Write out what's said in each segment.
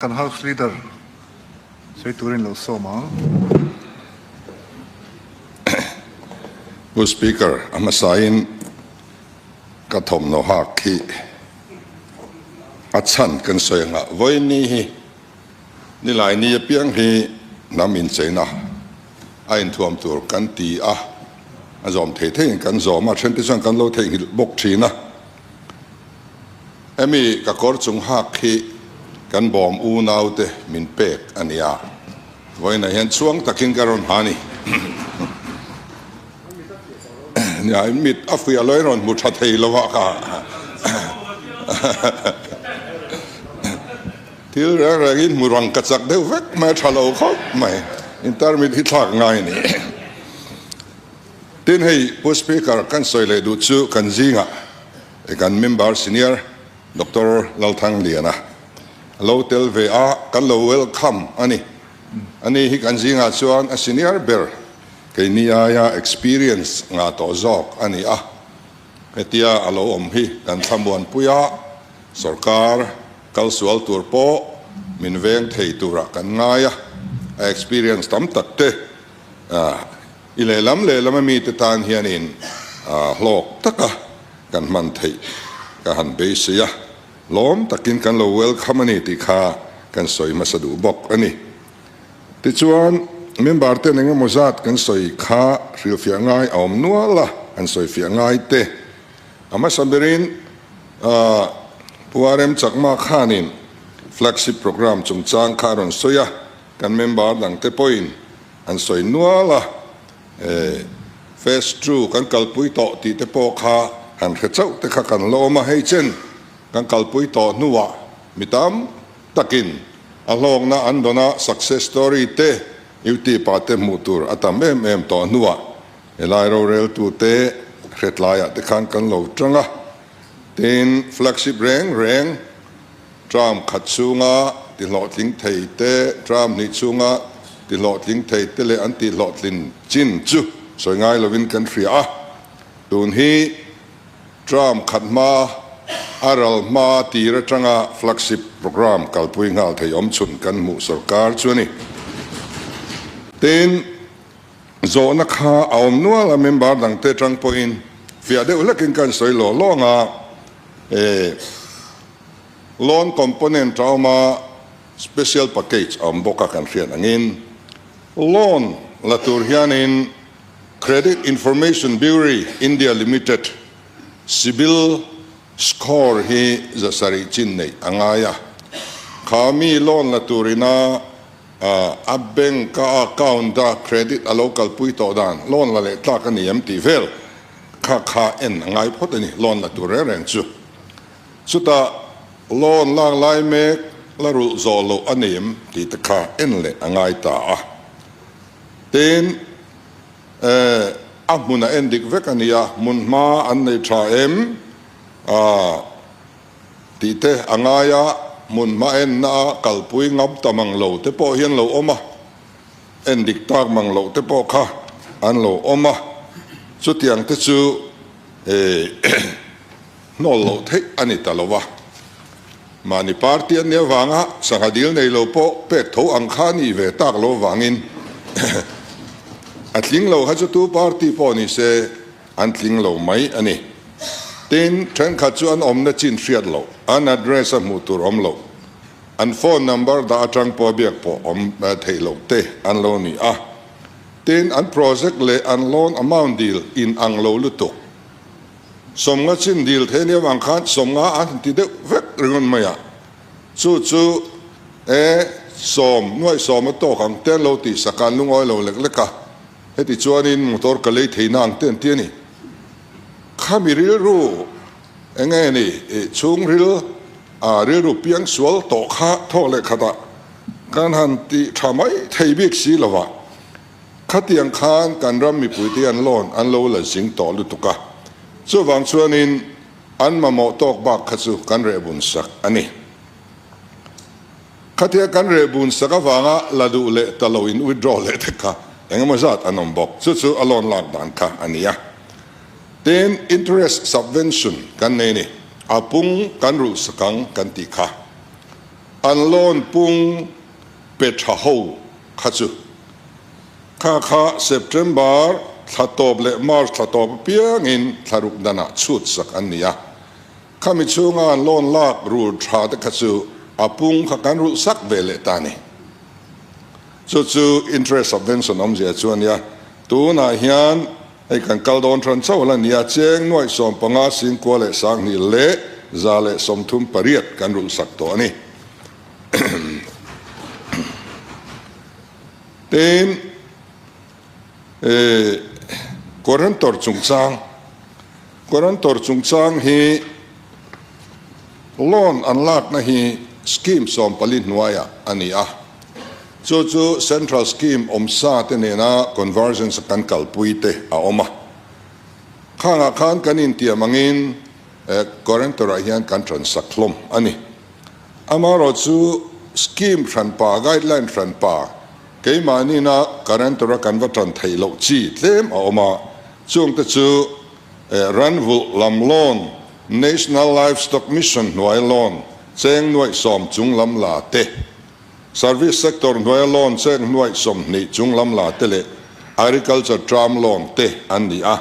Kan House Leader sawi turin lo sawm ang. Pu Speaker, a hmasain ka thawmhnaw hak hi a chhan kan sawi ang a, vawiin hi nilai ni apiang hi hnam incheina a inthuam tur kan ti a, a zawm thei theiin kan zawm a, then te chuan kan lo theihnghilh bawk thin a. Hemi ka kawr chung hak hi kan bawm unaute min pek a nia, vawiinah hian chhuang takin ka rawn ha a ni. Nia, in mit a fuih a lo in rawn hmu tha thei lo a ka. Thil reng rengin hmu rang ka chak deuh vek mai a tha lo khawp mai, intermit hi thlak ngai a ni. Tin hei Pu Speaker kan sawi leh duh chu kan zingah kan member senior Doctor Lalthangliana a lo tel ve a, kan lo welcome a ni. Ani hi kan zingah chuan a senior ber keini aia experience ngah tawh zawk a ni a. Hetia a lo awm hi kan thlamuanpui a, sorkar kal sual tur pawh min veng thei turah kan ngai a, a experience tam tak te I lehlam lehlam a mite tan hianin hlawk taka kan hman theih ka han beisei a, lawm takin kan lo welcome a ni tih kha kan sawi hmasa duh bawk a ni. Tichuan, member ten engemaw zat kan sawi kha hrilhfiah ngai a awm nual a, an sawifiah ngai te. A hmasa berin Pu RM Chakma khanin flagship programme chungchang kha a rawn sawi a, kan member dangte pawhin An sawi nual a, Phase ii kan kalpui tawh tih te pawh kha han hre chauh te kha kan la awm a, hei chen kan kalpui tawh hnuah mi tam takin a hlawkna an dawn a, success story te YouTube ah te hmuh tur a tam em em tawh hnuah helai roreltu te hretlaiah te khan kan lo tang a, tin flagship reng reng Term khat chhunga tihlawhtling thei te, term hnih chhunga tihlawhtling thei te leh an tihhlawhtlin chin chu sawi ngai lovin kan hria a. Tun hi term khat hma a ral hma tir atanga flagship programme kalpui nghal thei awm chhun kan hmuh sorkar chu a ni. Tin, zawhna kha a awm nual a, member dangte atang pawhin fiah deuh hlekin kan sawi lawh lawng a, e. Loan component a awm a, special package a awm bawk a kan hriat angin loan la tur hianin Credit Information Bureau India Limited CIBIL score hi zasarih chin neih a ngai a, kha mi loan la turina a bank a account a credit a lo kalpui tawh dan loan la leh tlak a ni em tih vel kha kha en a ngai phawt a ni loan la tur reng reng chu. Chutah loan lak lai mek la rulh zawh loh a nim tih te kha en leh a ngai ta a. Tin, a hmun a en dik vek a nia, hmun hma an nei tha em tih te a ngai a, hmun hma enna a kalpui ngam ta mang lo te pawh hi an lo awm a, en dik tak mang loh te pawh kha an lo awm a, chutiang te chu Hnawl loh theih a ni ta lo a. Mahni party an nih avanga sangha dil nei lo pawh pek tho ang kha a nih ve tak lo avangin a tling lo kha chu tu party pawh ni se an tling lo mai a ni. Tin, thenkhat chu an awmna chin hriat loh, an address a hmuh tur awm loh, an phone number dah atang pawh biak pawh awm theih loh te an lo ni a. Tin, an project leh an loan amount dil in ang lo lutuk. Sawmnga chin dil thei nia vang khan sawmnga an han ti deuh vek ringawt mai a, chu chu e sawm nuaih sawm a tawk ang te an lo tih sak a, an lungawi lo lek lek a, heti chuanin motor ka lei theihna ang te an ti a ni. Khami rilru eng nge ni chhungril a rilru piang sual tawh kha thawk leh khatah kan han ti tha mai thei bik si lo va. Khatiang khan kan ram mipuite an loan an lo la zing tawh lutuk a, chuvang chuanin an mamawh tawk bak kha chu kan reh bun sak a ni. Khatia kan reh bun sak avanga la duh leh ta lo in withdraw leh te kha engemaw zat an awm bawk, chu chu a loan lak dan kha a ni a. Tin, interest subvention kan nei a ni, a pung kan rulh sak ang kan tih kha. An loan pung pe tha ho kha chu kha kha September thla tawp leh March thla tawp apiangin thla ruk danah chhut sak an ni a. Khami chhunga an loan lak rul tha te kha chu a pung kha kan rulh sak ve leh ta a ni. Chu chu interest subvention awmzia chu a nia. Tunah hian hei kan kal dawn hran chauh la nia, cheng nuaih 15 singkua leh 2000 leh 138 kan rulh sak tawh a ni. Tin, Guarantor chungchang, Guarantor chungchang hi loan an lakna hi scheme 14 hnuaiah a ni a. Chu chu Central Scheme awmsa te nena convergence kan kalpui te a awm a. Khangah khan kan intiam angin Guarantor ah hian kan tan sak hlawm a ni. Amaherawh chu scheme hranpa, guideline hranpa, keimahni-na Guarantor a kan va tan theih loh chi tlem a awm a. Chungte chu Ranvulh lam loan, National Livestock Mission hnuai loan, cheng nuaih 10 chung lam la te, Service sector hnuaia loan cheng hnuaih 20 chung lam la te leh Agriculture term loan te an ni a.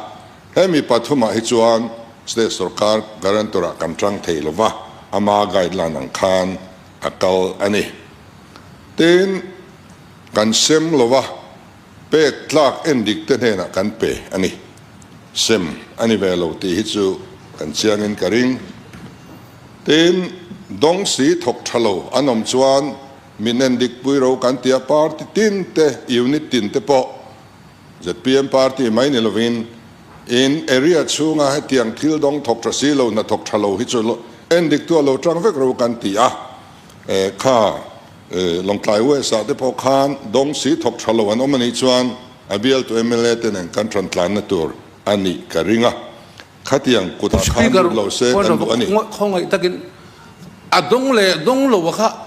Hemi pathumah hi chuan state sorkar guarantor ah kan tang thei lova, ama guideline ang khan a kal a ni. Tin, kan sem lova, pek tlak endik te hnenah kan pe a ni. Sem a ni ve lo tih hi chu kan chiangin ka ring. Tin, dawng si thawk tha lo an awm chuan min endik pui ro kan ti a, party tin te, unit tin te pawh zpm party mai ni lovin in area chhunga hetiang thil dawng thawk tha si lo, hna thawk tha lo hi chu endik tu a lo tang vek ro kan ti a. Kha Lawngtlai West ah te pawh khan dawng si thawk tha lo an awm a nih chuan a bialtu mla te nen kan tan tlanna tur a nih ka ring a. Khatiang kutah khan Speaker lut lo se kan duh a ni. Khawngaih takin a dawng leh dawng lo a kha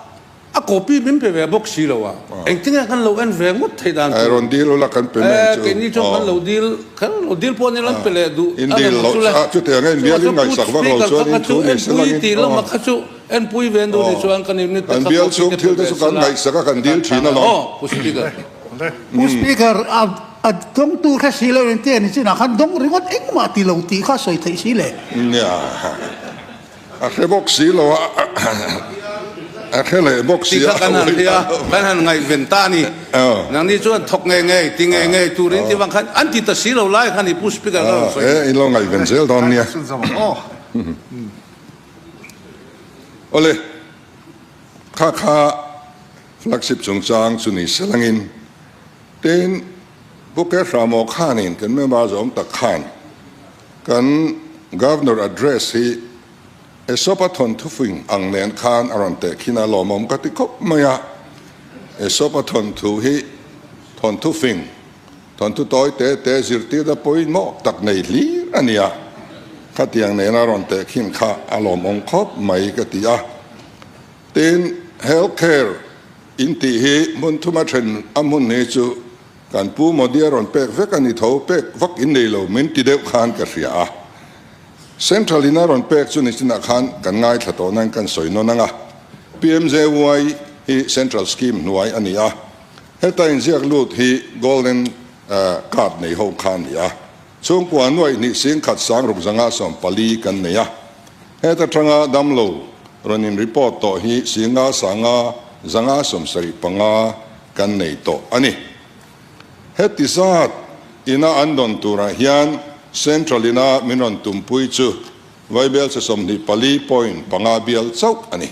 a copy min pe ve bawk si lo a, engtin nge kan lo en ve ngawt theih dan tur. Rawn deal ula kan pe mai chu. Keini chuan kan lo deal, kan lo deal pawh ni lan pe leh duh In deal lo chu chutiang a inbial in ngaihsak vak lo chuan in thu ni se langin. Enpui tih lamah kha chu enpui ve an duh ni chuan kan unit te Kan kha bial copy chhung te pe thil te ve chu kan sela ngaihsak a kan deal kan thin tha alawm. Aw Pu Speaker. Pu Speaker, A dawngtu kha si lo in te ni chinah khan dawng ringawt engmah ti lo tih kha sawi theih si le. Nia, a hre bawk si lo a, a hre leh bawk si a. Ti kha kan han hria, kan han ngaihven ta a ni. Nangni chuan thawk ngei ngei, ti ngei ngei turin ti vang khan an ti ta si lo lai kha ni Pu Speaker ka rawn sawi. E, in lo ngaihven zel dawn nia. Awle, kha kha flagship chungchang chu ni selangin. Tin, Pu Kehramawh khanin kan member zawm tak khan kan Governor address hi Aesop-a thawnthu fing ang nen khan a rawn tehkhin a, lawmawm ka ti khawp mai a. Aesop-a thawnthu hi thawnthu fing, thawnthu tawi te te zirtirna pawimawh tak nei hlir a ni a, khatiang nena rawn tehkhin kha a lawmawm khawp mai ka ti a. Tin, health care In tih hi hmun thuma then a hmun hi chu kan Pu Modi a rawn pek vek a ni tho, pek vak in nei lo min ti deuh khan ka hria a. Central in a rawn pek chu nichinah khan kan ngaithla tawh nain kan sawi nawn ang a. PMJY hi Central scheme hnuai a ni a, heta inziak lut hi Golden Card nei ho kha a ni a. Chhungkua nuaih hnih 10,000 sang ruk zanga 14 kan nei a. Heta tanga damlo rawn in report tawh hi 500 sanga 175 kan nei tawh a ni. Heti zat ina an dawn turah hian Central ina min rawn tumpui chu Vaibel che 24.5 bial chauh a ni.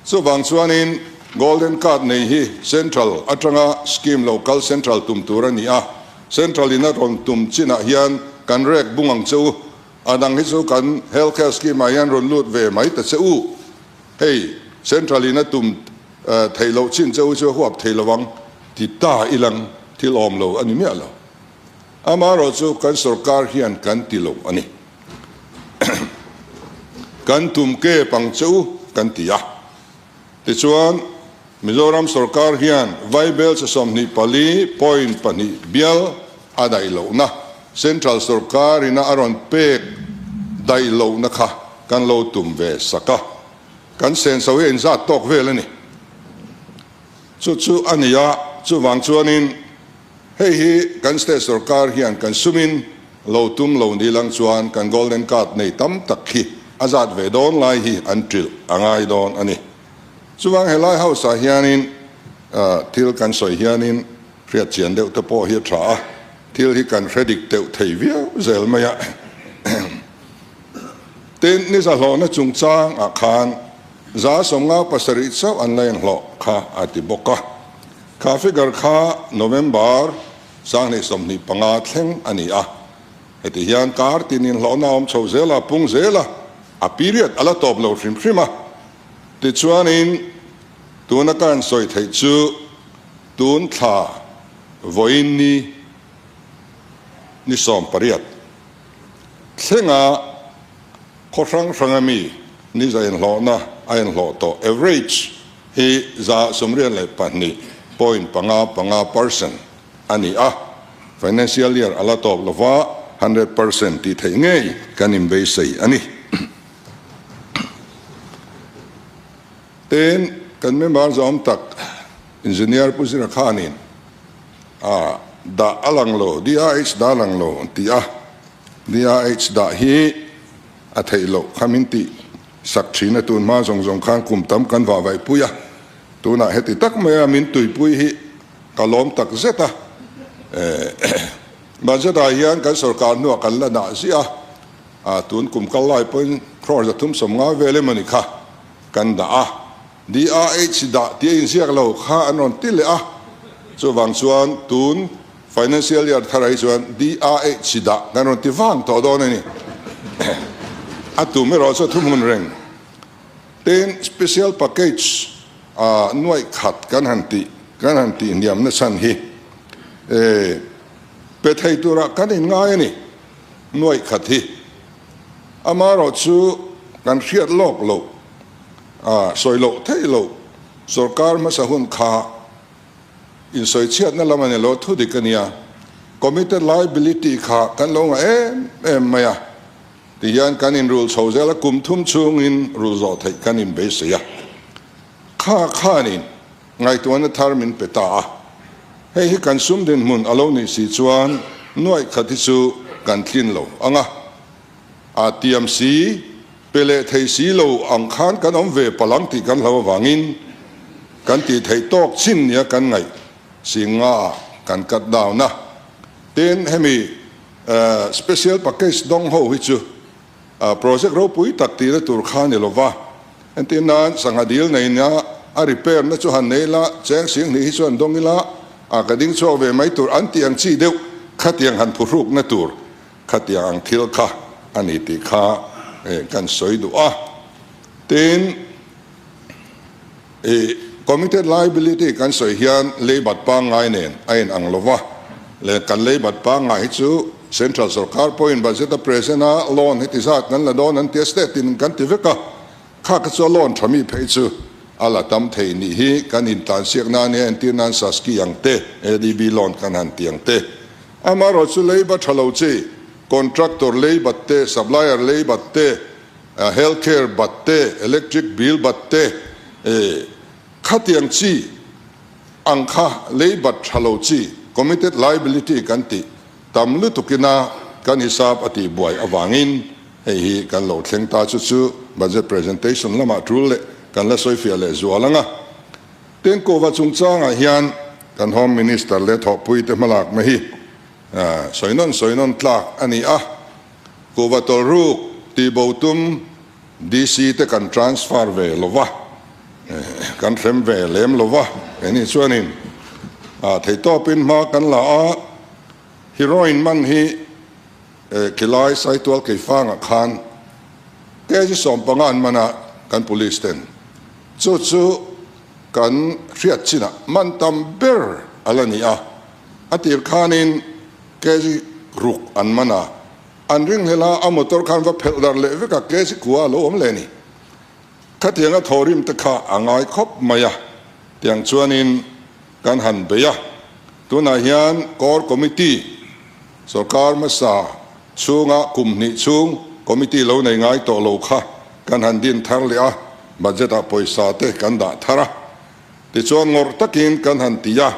Chuvang chuanin Golden Card nei hi Central atanga scheme lo kal Central tum tur a ni a, Central ina rawn tum chinah hian kan rek bung ang che u. A dang hi chu kan Health Care Scheme ah hian rawn lut ve mai ta che u. Hei, Central in a tum theih loh chin che u chu a huap thei lo ang ti ta ilang thil awm lo a ni miah lo. Amaherawh chu kan sorkar hian kan ti lo a ni. Kan tum kep ang che u kan ti a. Tichuan, Mizoram sorkar hian Vaibel che 24.2 bial a daih lohna, Central sorkar ina a rawn pek daih lohna kha kan lo tum ve sak a. Kan senso hi a inzat tawk vel a ni. Chu chu a ni a, chuvang chuanin hei hi kan state sorkar hian kan sumin lo tum lo ni lang chuan kan golden card nei tam tak hi a zat ve dawn lai hi an trilh a ngai dawn a ni. Chuvang helai house ah hianin thil kan sawi hianin hriat chian deuh te pawh hi a tha a, thil hi kan hre dik teuh thei viau zel mai a. Tin, ni zahlawhna chungchang ah khan 57 chauh an la inhlawh kha a ti bawk a. Kha figure kha November 2025 thleng a ni a. Heti hian kar tin inhlawhna a awm chho zel a, pung zel a, a period a la tawp lo hrim hrim a. Tichuanin tuna ka han sawi theih chu tun thla vawiin ni ni 18 thlenga khaw hrang hranga mi ni za inhlawhna a inhlawh tawh average hi 92.55 percent a ni a, financial year a la tawp lova 100% tih theih ngei kan inbeisei a ni. Tin, kan member zawm tak Engineer Pu Zira Khanin a dah a lang lo, DRH dah a lang lo an ti a, DRH dah hi a theih loh kha min tih sak thin a, tun hma zawng zawng khan kum tam kan vah vaih pui a, tunah heti tak maia min tuipui hi ka lawm tak zet a, budget ah hian kan sorkar hnuah kan la dah ziah a, A, tun kum kal lai pawhin crore 350 vel emaw ni kha kan dah a, DRH dah tih a inziak lo kha an rawn ti leh a, chuvang chuan tun financial year thar ah hi chuan DRH dah kan rawn ti vang tawh dawn a ni. A tum erawh chu a thuhmun reng. Tin, special package a nuaih khat kan han tih kan han tih hniamna chhan hi e pe thei turah kan inngai a ni. Nuaih khat hi amaherawh chu kan hriat lawk loh, sawi loh theih loh sorkar hmasa hun kha insawi chhiatna lam a ni lo, thu dik a nia. Committed liability kha kan lo ngah em em mai a, tihian kan inrul chho zel a, kum thum chhungin rul zawh theih kan inbeisei a, kha khanin Ngaihtuahna thar min pe ta a, hei hi kan sum dinhmun a lo nih si chuan nuaih khat hi chu kan tlin lo ang a, a tiam si, pe leh thei si lo ang khan kan awm ve palh ang tih kan hlau avangin kan tih theih tawk chin nia kan ngaih si ngaah kan cut down a. Tin, hemi special package dawng ho hi chu Project ropui tak tihna tur kha ni lova, entir nan sangha dil neina a repair na chu han nei la, cheng sing hnih hi chuan dawng ila a ka ding chhuak ve mai tur an tih ang chi deuh khatiang han phuhrukna tur khatiang ang thil kha a ni tih kha kan sawi duh a. Tin, I committed liability kan sawi hian leibat pangngai nen a in ang lova, leh kan leibat pangngai hi chu Central sorkar pawhin budget a present a, loan heti zat kan la dawn an tia state in kan ti vek a, kha kha chu a loan tha mi phei chu a la tam thei nih hi kan intlansiak nan nia entir nan Saski ang te, ADB loan kan han ti ang te. Amaherawhchu chu leiba tha lo chi, contractor leibat te, supplier leibat te, Health care bat te, electric bill bat te, khatiang chi ang kha lei bat tha lo chi, committed liability kan tih tam lutukina kan hisap a tih buai avangin hei hi kan lo thleng ta chu chu budget presentation lamah tul leh kan la sawifiah leh zual ang a. Tengkova chungchangah hian kan Home Minister leh thawhpuite hmalakna hi sawi nawn sawi nawn tlak a ni a. Kuhva tawlhruk tihbo tum DC te kan transfer ve lo va, kan hrem ve lem lo va, keini chuanin theihtawpin hma kan la a, heroin man hi khilai Saitual Keifangah khan kg 15 an man a kan police ten chu chu kan hriat chinah man tam ber a la ni a, a tir khanin Kg ruk an man a, an ringhlel a, a motor khan va phelh dar leh vek a, kg kua a lo awm leh a ni. Khatianga thawhrim te kha a ngai khawp mai a, tiang chuanin kan han bei a. Tunah hian Core Committee, sorkar hmasa chhunga kum hnih chhung committee lo nei ngai tawh lo kha kan han din thar leh a. Budget ah pawisa te kan dah thar a, tichuan ngawrh takin kan han ti a,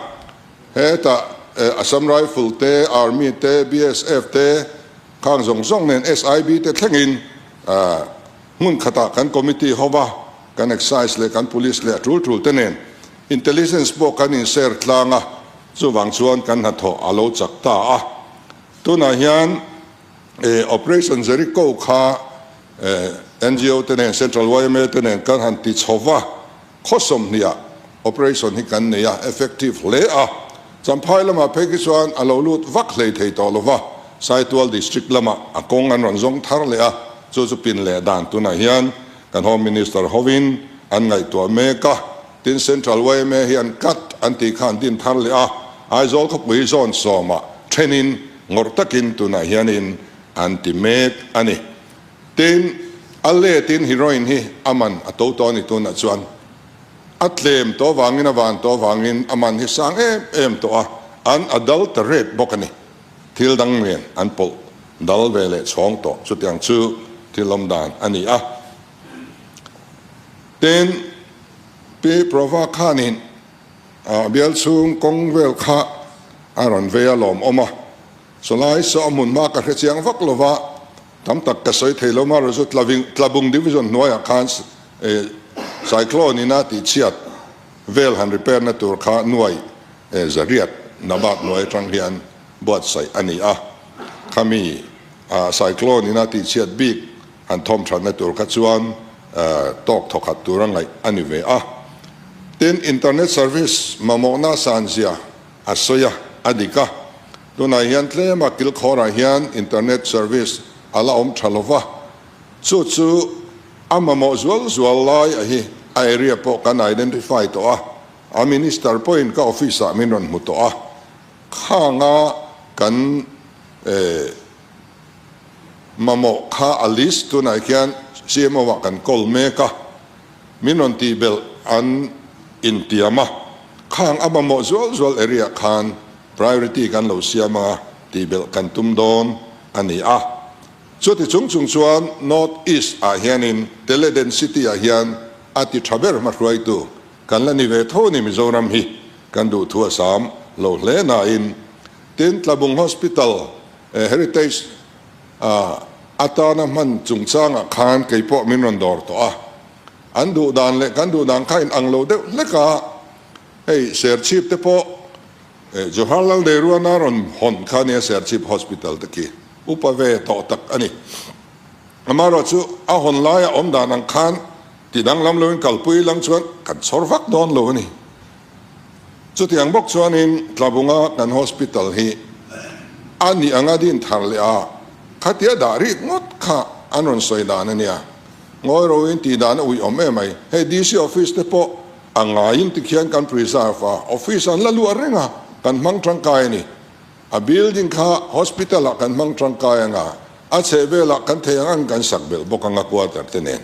hetah Assam Rifle te, Army te, BSF te, khang zawng zawng nen SIB te thlengin hmun khatah kan committee ho va, kan Excise leh kan Police leh a tul tul te nen Intelligence pawh kan in share tlang a, chuvang chuan kan hnathawh a lo chak ta a. Tunah hian Operation Jericho kha NGO te nen, Central yma te nen kan han ti chho va, khaw sawmhniah operation hi kan nei a, effective hle a. Champhai lamah phei khi chuan a lo lut vak hlei thei tawh lo va, Saitual District lamah a kawng an rawn zawng thar leh a, chu chu pin leh dan tunah hian kan Home Minister hovin an ngaihtuah mek a, tin Central yma hi an cut an tih kha an din thar leh a, Aizawl khawpui zawn sawmah thenin ngawrh takin tunah hianin an ti mek a ni. Tin, a letin heroin hi a man a to tawh a ni tunah chuan a tlem tawh avangin a van tawh avangin a man hi sang em em tawh a, an a dal ta rep bawk a ni. Thil dang nen an pawlh dal ve leh chhawng tawh chutiang chu thil awm dan a ni a. Tin, Pi Prova khanin a bial chhung kawng vel kha a rawn vei a lawmawm a. Sawlai saw a hmun hma ka hre chiang vak lo va, tam tak ka sawi thei lo marawh chu Tlabung Division hnuaiah khan Cyclone in a tihchhiat vel han repair na tur kha nuai zariat Nabad hnuai atang hian buatsaih a ni a, khami Cyclone in a tihchhiat bik han thawm thatna tur kha chuan tawk thawkhat tur a ngaih a ni ve a. Tin, Internet service mamawhna sanzia a sawi a, a dik a. Tunah hian tlema kilkhawrah hian internet service a la awm tha lova, chu chu a mamawh zual zual lai a hi a area pawh kan identify tawh a, a minister pawhin ka office ah min rawn hmu tawh a, khanga kan mamawh kha a list tunah khian CMO ah kan call mek a. Min rawn tih belh an intiam a, khang a mamawh zual zual area khan priority kan lo siam anga tih belh kan tum dawn a ni a. Chuti chung chung chuan North East ah hianin tele density ah hian a ti tha ber hmahruaitu kan la ni ve tho ni Mizoram hi kan duhthu a sam lo hle nain tin Tlabung Hospital Heritage atana hman chungchangah khan kei pawh min rawn dawr tawh a, an duh dan leh kan duh dan kha inang lo deuh hlek a, hei Serchhip te pawh Jawaharlal Nehru-ana rawn hawn kha nia Serchhip Hospital te khi upa ve tawh tak a ni. Amaherawh chu a hawn laia awm dan ang khan ti danglam loin kalpui lang chuan kan chhawr vak dawn lo a ni. Chutiang bawk chuanin Tlabunga kan hospital hi a nih anga din thar leh a, khatia dah rik ngawt kha an rawn sawi dan a nia. Ngawi roin tih dan a uih awm em mai. Hei DC office te pawh a ngaiin tikhian kan preserve a, office an la luah reng a, kan hmang tangkai a ni. A building kha hospital ah kan hmang tangkai anga, a chhehvelah kan thei ang ang kan sak belh bawk anga quarter te nen.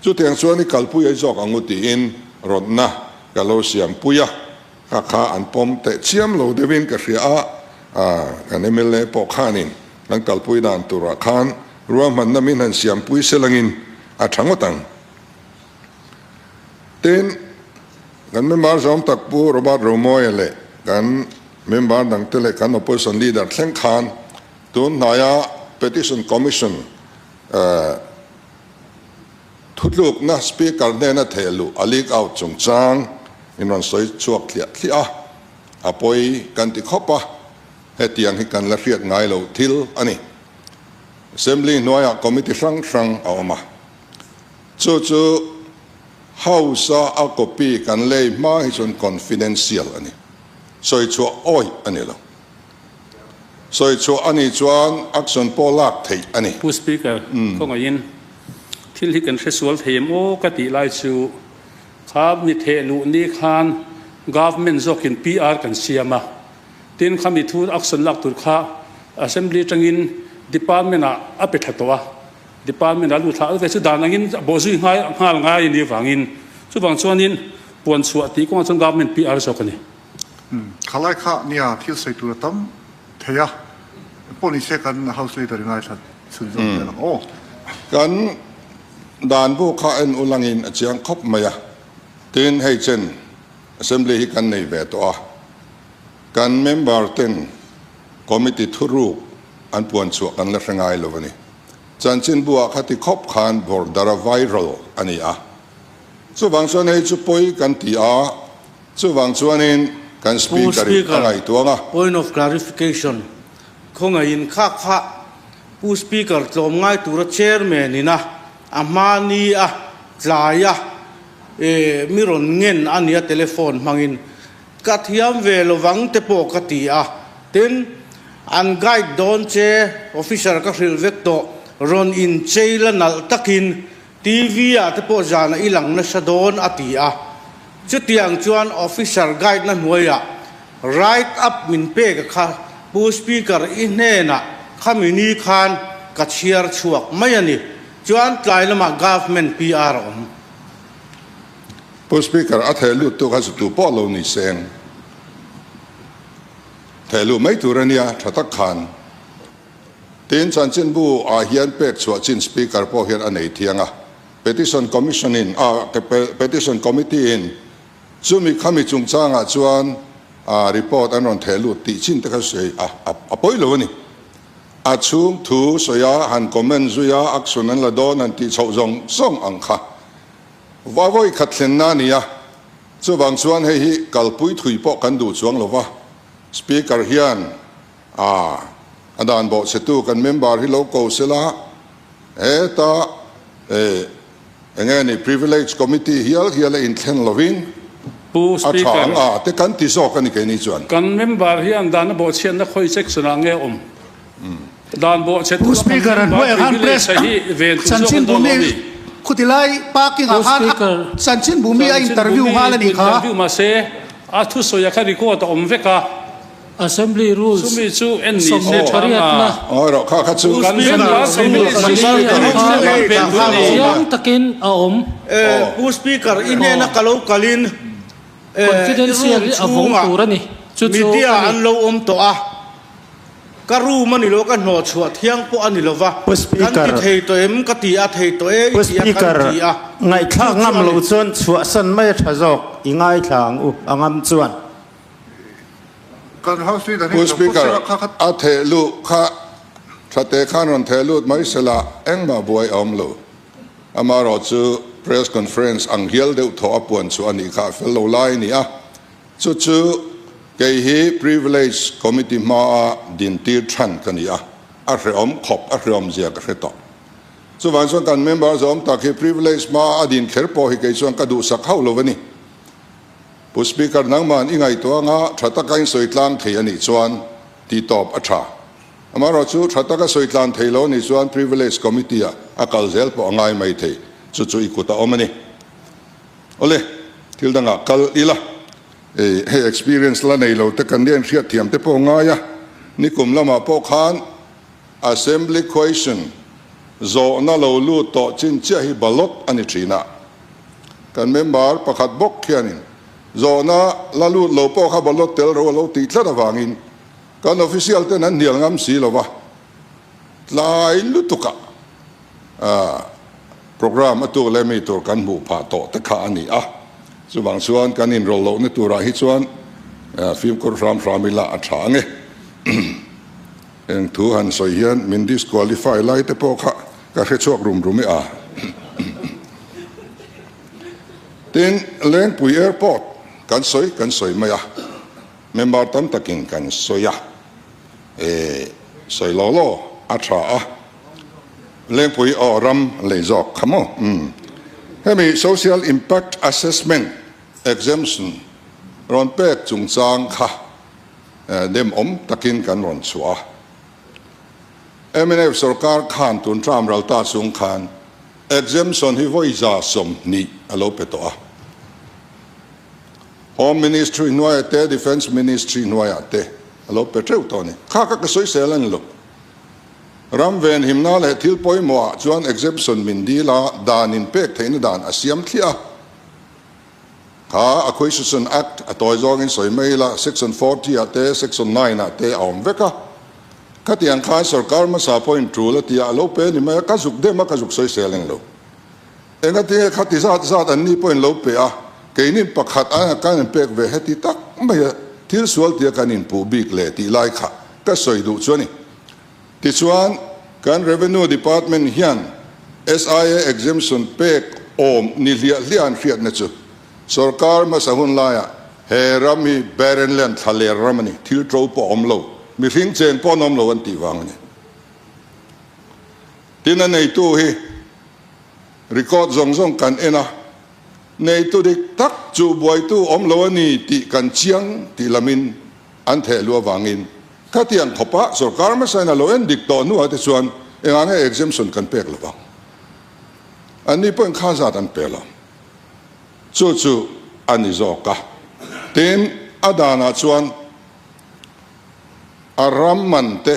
Chutiang chuan i kalpui ai zawk ang u tiin rawtna ka lo siam pui a, kha kha an pawm teh chiam lo deuhin ka hria a, kan mla pawh khanin kan kalpui dan turah khan ruahmanna min han siam pui selangin a tha ngawt ang. Tin, kan member zawm tak Pu Robert Romawia leh kan member dangte leh kan opposition leader thleng khan tun hnaia Petition Commission Thutlukna Speaker hnena theh luh a leak out chungchang in rawn sawi chhuak thliah thliah a, a pawi kan ti khawp a, hetiang hi kan la hriat ngai lo thil a ni. Assembly hnuaiah committee hrang hrang a awm a, chu chu House-a a copy kan lei hma hi chuan confidential a ni, sawi chhuah awih a ni lo. Sawi chhuah a nih chuan action pawh lak theih a ni. Pu Speaker, khawngaihin thil hi kan hresual thei em aw ka tih lai chu kha mi theh luh ni khan Government zawkin PR kan siam a, tin kha mi thu action lak tur kha Assembly atangin Department ah a pe thla tawh a, Department ah a lut thla ve chu dan angin a bawhzui nghal ngai a nih avangin chuvang chuanin puan chhuah tih kawngah chuan Government PR zawk a ni. Khalai kha nia thil sawi tur a tam thei a, pawh ni se kan House Leader i ngaithla chhun zawk zel ang aw. Kan. Dan bu kha en ulangin a chiang khawp mai a, tin hei chen Assembly hi kan nei ve tawh a, kan member ten committee thuruk an puan chhuah kan la hre ngai lo a ni. Chanchinbu ah khati khawp khan bawrdar a viral a ni a, chuvang chuan hei chu pawi kan ti a, chuvang chuanin kan Pu Speaker in a Speaker, ngaihtuang a. Point of clarification, khawngaihin kha kha Pu Speaker tlawm ngai tura Chairman ina a hmani a tlai a e mi rawn ngen a nia telephone hmangin ka thiam ve lovang te pawh ka ti a, tin an guide dawn che officer ka hrilh vek tawh rawn in chei la nalh takin TV ah te pawh zana i lang nasa dawn a ti a, chutiang chuan officer guide na hnuaiah Write up min pek a kha Pu Speaker i hnenah khami ni khan ka chhiar chhuak mai a ni. Chuan tlai lamah Government PR a awm. Pu Speaker, a theh lut tu kha chu tu pawh lo ni seng. Theh luh mai tur a nia, tha tak khan. Tin, chanchinbu ah hian pek chhuah chin Speaker pawh hian a nei thiang a. Petition Commission in, ah, Petition Committee in Chumi khami chungchangah chuan report an rawn theh lut tih chin te kha sawi a a pawi lo a ni. A chhung thu sawi a, han comment zui a, action an la dawn han tih chhoh zawng zawng ang kha va vawi khat thlenna a ni a. Chuvang chuan hei hi kalpui thui pawh kan duh chuang lo va, Speaker hian a a dan bawhchhetu kan member hi lo ko sela heta Eng nge ni Privilege Committee hial hial a inthlen lovin Pu a tha Speaker. ang a te kan ti zawk a ni keini chuan. Kan member hian dan a bawhchhiatna khawi section ah nge awm? Dan bawhchhe Pu tura kan Speaker an member hnuaiah khan privilege press a hi ven tur zawk an chanchinbu dawn mi lo ni. khutilai parking ah Pu khan Speaker. chanchinbu mi a Chanchinbu interview mi nghal a nih kha. interview mahse a thusawi a kha record a awm vek a. Assembly Rules Chumi chu en ni se tha sawmhnih nga. Aw rawh kha kha chu. Kan member privilege Chiang takin a awm. Pu Speaker, i hnena ka lo kalin i Confidential room hi a vawng chhungah tur a ni. Chu chu media a ni. an lo awm tawh a, ka room a ni lo, ka hnawh chhuah thiang pawh a ni lo va, Pu kan Speaker. ti thei tawh em ka ti a, thei tawh e Pu i ti a, kan Speaker, ti a. ngaihthlak Chu chu ngam a lo ni. chuan chhuahsan mai a tha zawk, i ngaithla ang u, a ngam chuan. Pu Speaker, a theh luh kha thate khan rawn theh lut mai sela engmah buai a awm lo. Amaherawh chu press conference ang hial deuh thawh a puan chu a nih kha a fel lo lai a ni a. Chu chu kei hi Privilege Committee hmaa dintir than ka ni a, a hrehawm khawp, a hrehawm zia ka hre tawh. Chuvang chuan kan member zawm tak hi privilege hmaa a din kher pawh hi kei chuan ka duhsak hauh lo a ni. Pu Speaker, nangman i ngaihtuah anga tha taka in sawi tlang thei a nih chuan tih tawp a tha. Amaherawh chu tha taka sawi tlan thei lo a nih chuan Privilege Committee ah a kal zel pawh a ngai mai thei. Chu chu i kut a awm a ni. Awle, thil dangah kal ila. Hei experience la nei lo te kan nia inhriat thiam te pawh a ngai a. Nikum lamah pawh khan Assembly Question zawhna lo lut tawh chin chiah hi ballot a ni thin a. Kan member pakhat bawk khianin zawhna la lut lo pawh kha ballot tel ro a lo tih tlat avangin kan official ten an hnial ngam si lo va, tlai lutukah programme a tuk leh mi tur kan hmuh phah tawh te kha a ni a. Chuvang chuan kan inrawlh lohna turah hi chuan fimkhur hram hram ila a tha ang e. Eng thu han sawi hian min disqualify lai te pawh kha ka hre chhuak rum rum e a. Tin, Lengpui Airport kan sawi kan sawi mai a, member tam takin kan sawi a, e sawi law law a tha a, Lengpui aw ram lei zawk kha maw? Umm. Hemi Social Impact Assessment Exemption rawn pek chungchang kha Dem awm takin kan rawn chhuah a. Mnf sorkar khan tun term ral ta chung khan exemption hi vawi 120 a lo pe tawh a. Home Ministry hnuaiah te, Defence Ministry hnuaiah te a lo pe teuh tawh a ni. Kha kha ka sawisel a ni lo. Ram venhimna leh thil pawimawhah chuan exemption min dil a, dan inpek theihna dan a siam thliah a. Kha Acquisition Act a tawi zawngin sawi mai ila, Section 40 ah te, Section 9 ah te a awm vek a. Khatiang khan sorkar hmasa pawhin tul a ti a, a lo pe ni mai a, ka zuk dem a, ka zuk sawisel eng lo. Engatinge khati zat zat an ni pawhin lo pe a, keinin pakhat aia kan in pek ve heti tak maia thil sual tia kan inpuh bik le tih lai kha ka sawi duh chu a ni. Tichuan, kan Revenue Department hian SIA exemption pek awm ni hliah hliah an hriatna chu sorkar hmasa hun laiah he ram hi barren land thlaler ram a ni, thil to pawh a awm lo, mihring cheng pawh an awm lo an tih vang a ni. Tin, a neitu hi record zawng zawng kan en a, neitu dik tak chu buaitu awm lo a ni tih kan chiang tih lamin an theh luh avangin khatiang khawpa sorkar hmasain a lo en dik tawh hnuah te chuan engah nge exemption kan pek lo vang? Anni pawhin kha zat an pe lo. Chu chu a ni zawk a. Tin, a danah chuan a ram man te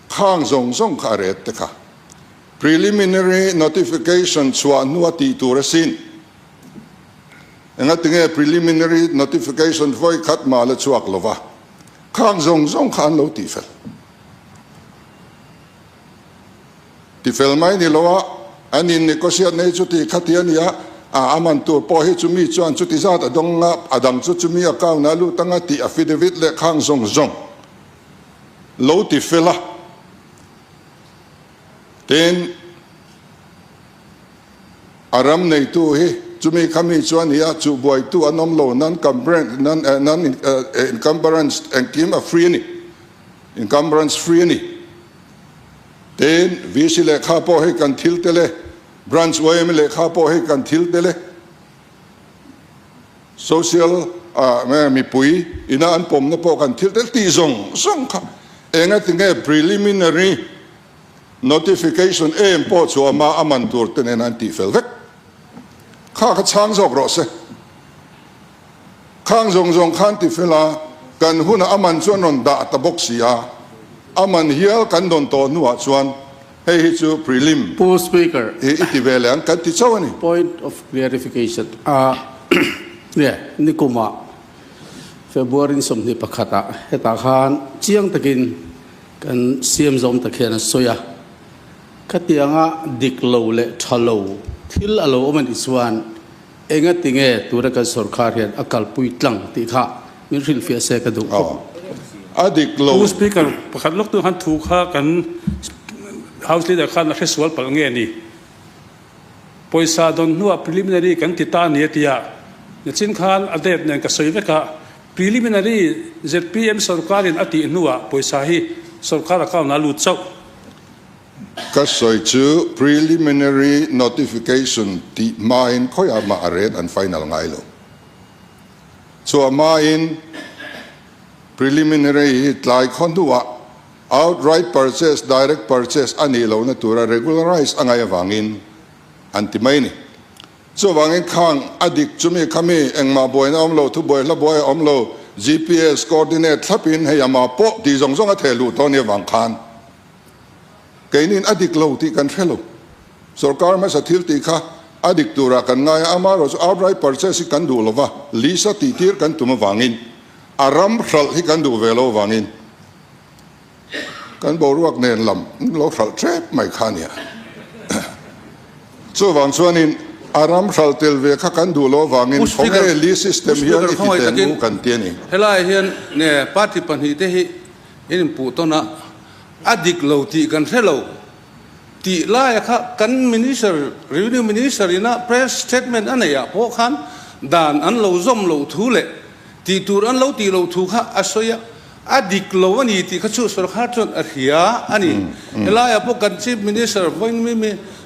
Khang zawng zawng kha a ret te kha. Preliminary notification chhuah hnua tih tur asin. Engatinge preliminary notification vawi khat mah la chhuak lova khang zawng zawng kha an lo tihfel. Tifel mai ni lo a, an in negotiate nei chuti khati a nia, a a man tur pawh hi chumi chuan chuti zat a dawng a, a dang chu chumi account ah a lut anga tih affidavit leh khang zawng zawng. Lo ti fel a, tin a ram neitu hi chumi khami chu a ni a, chuh buaitu an awm lo, non-encumbrance engkim a free a ni, encumbrance free a ni. Tin VC lehkha pawh hei kan thil tel e, Branch yma lehkha pawh hei kan thil tel e. Social ah nge mipui ina an pawmna pawh kan thil tel tih zawng zawng kha enga tinge preliminary notification em pawh chu ama a man tur te nen an tih fel vek kha kha chhang zawk rawh se. Khang zawng zawng khan ti fel a kan hunah a man chu an rawn dah ta bawk si a, a man hial kan dawn tawh hnuah chuan Hei hi chu prelim Pu Speaker. hi i ti ve leh ang kan ti chauh a ni. Point of clarification a nge nikumah February ni 21 ah hetah khan chiang takin kan CM zawm tak hian a sawi a, khatianga dik lo leh tha lo thil a lo awm a nih chuan Enga tinge tura kan sorkar hian a kalpui tlang tih kha min hrilhfiah se ka duh khawp. A dik lo. Pu Speaker, pakhat lawk tu khan thu kha kan House Leader khan a hre sual palh nge ni? Pawisa dawn hnuah preliminary kan ti ta ni a ti a, nichin khan a date nen ka sawi vek a, preliminary zpm sorkarin a tih hnuah pawisa hi sorkar account ah a lut chauh. Ka sawi chu preliminary notification tih hmain khawiah mah a rate an final ngai lo. Chhuah hmain preliminary hi tlai khaw hnuah outright purchase, direct purchase a nih lohna tura regularize a ngaih avangin an ti mai a ni. Chuvangin khang a dik chumi khami engmah buaina awm lo, thubuai hla buai a awm lo, GPS coordinate thlapin hei amah pawh tih zawng zawng a theh luh tawh a nih avang khan Keinin a dik lo tih kan hre lo. Sorkar hmasa thil tih kha a dik turah kan ngai a, amaherawhchu outright purchase hi kan duh lo va, lease a tihtir kan tum avangin, a ram hralh hi kan duh ve lo avangin kan boruak nen lam lo hralh tep mai kha a nia. Chuvang chuanin a ram hralh tel ve kha kan duh lo avangin Pu Speaker, khawnge lease system Pu hian Speaker i ti khawngaih ten takin u kan ti a ni. Helai hian party pahnihte hi in inpuh tawn a, A dik lo tih kan hre lo tih laia kha kan Minister, Revenue Minister ina press statement a neih ah pawh khan dan an lo zawm loh thu leh tih tur an lo tih loh thu kha a sawi a, a dik lo a ni tih kha chu sorkar chuan a hria a ni. Helaiah pawh kan Chief Minister vawiin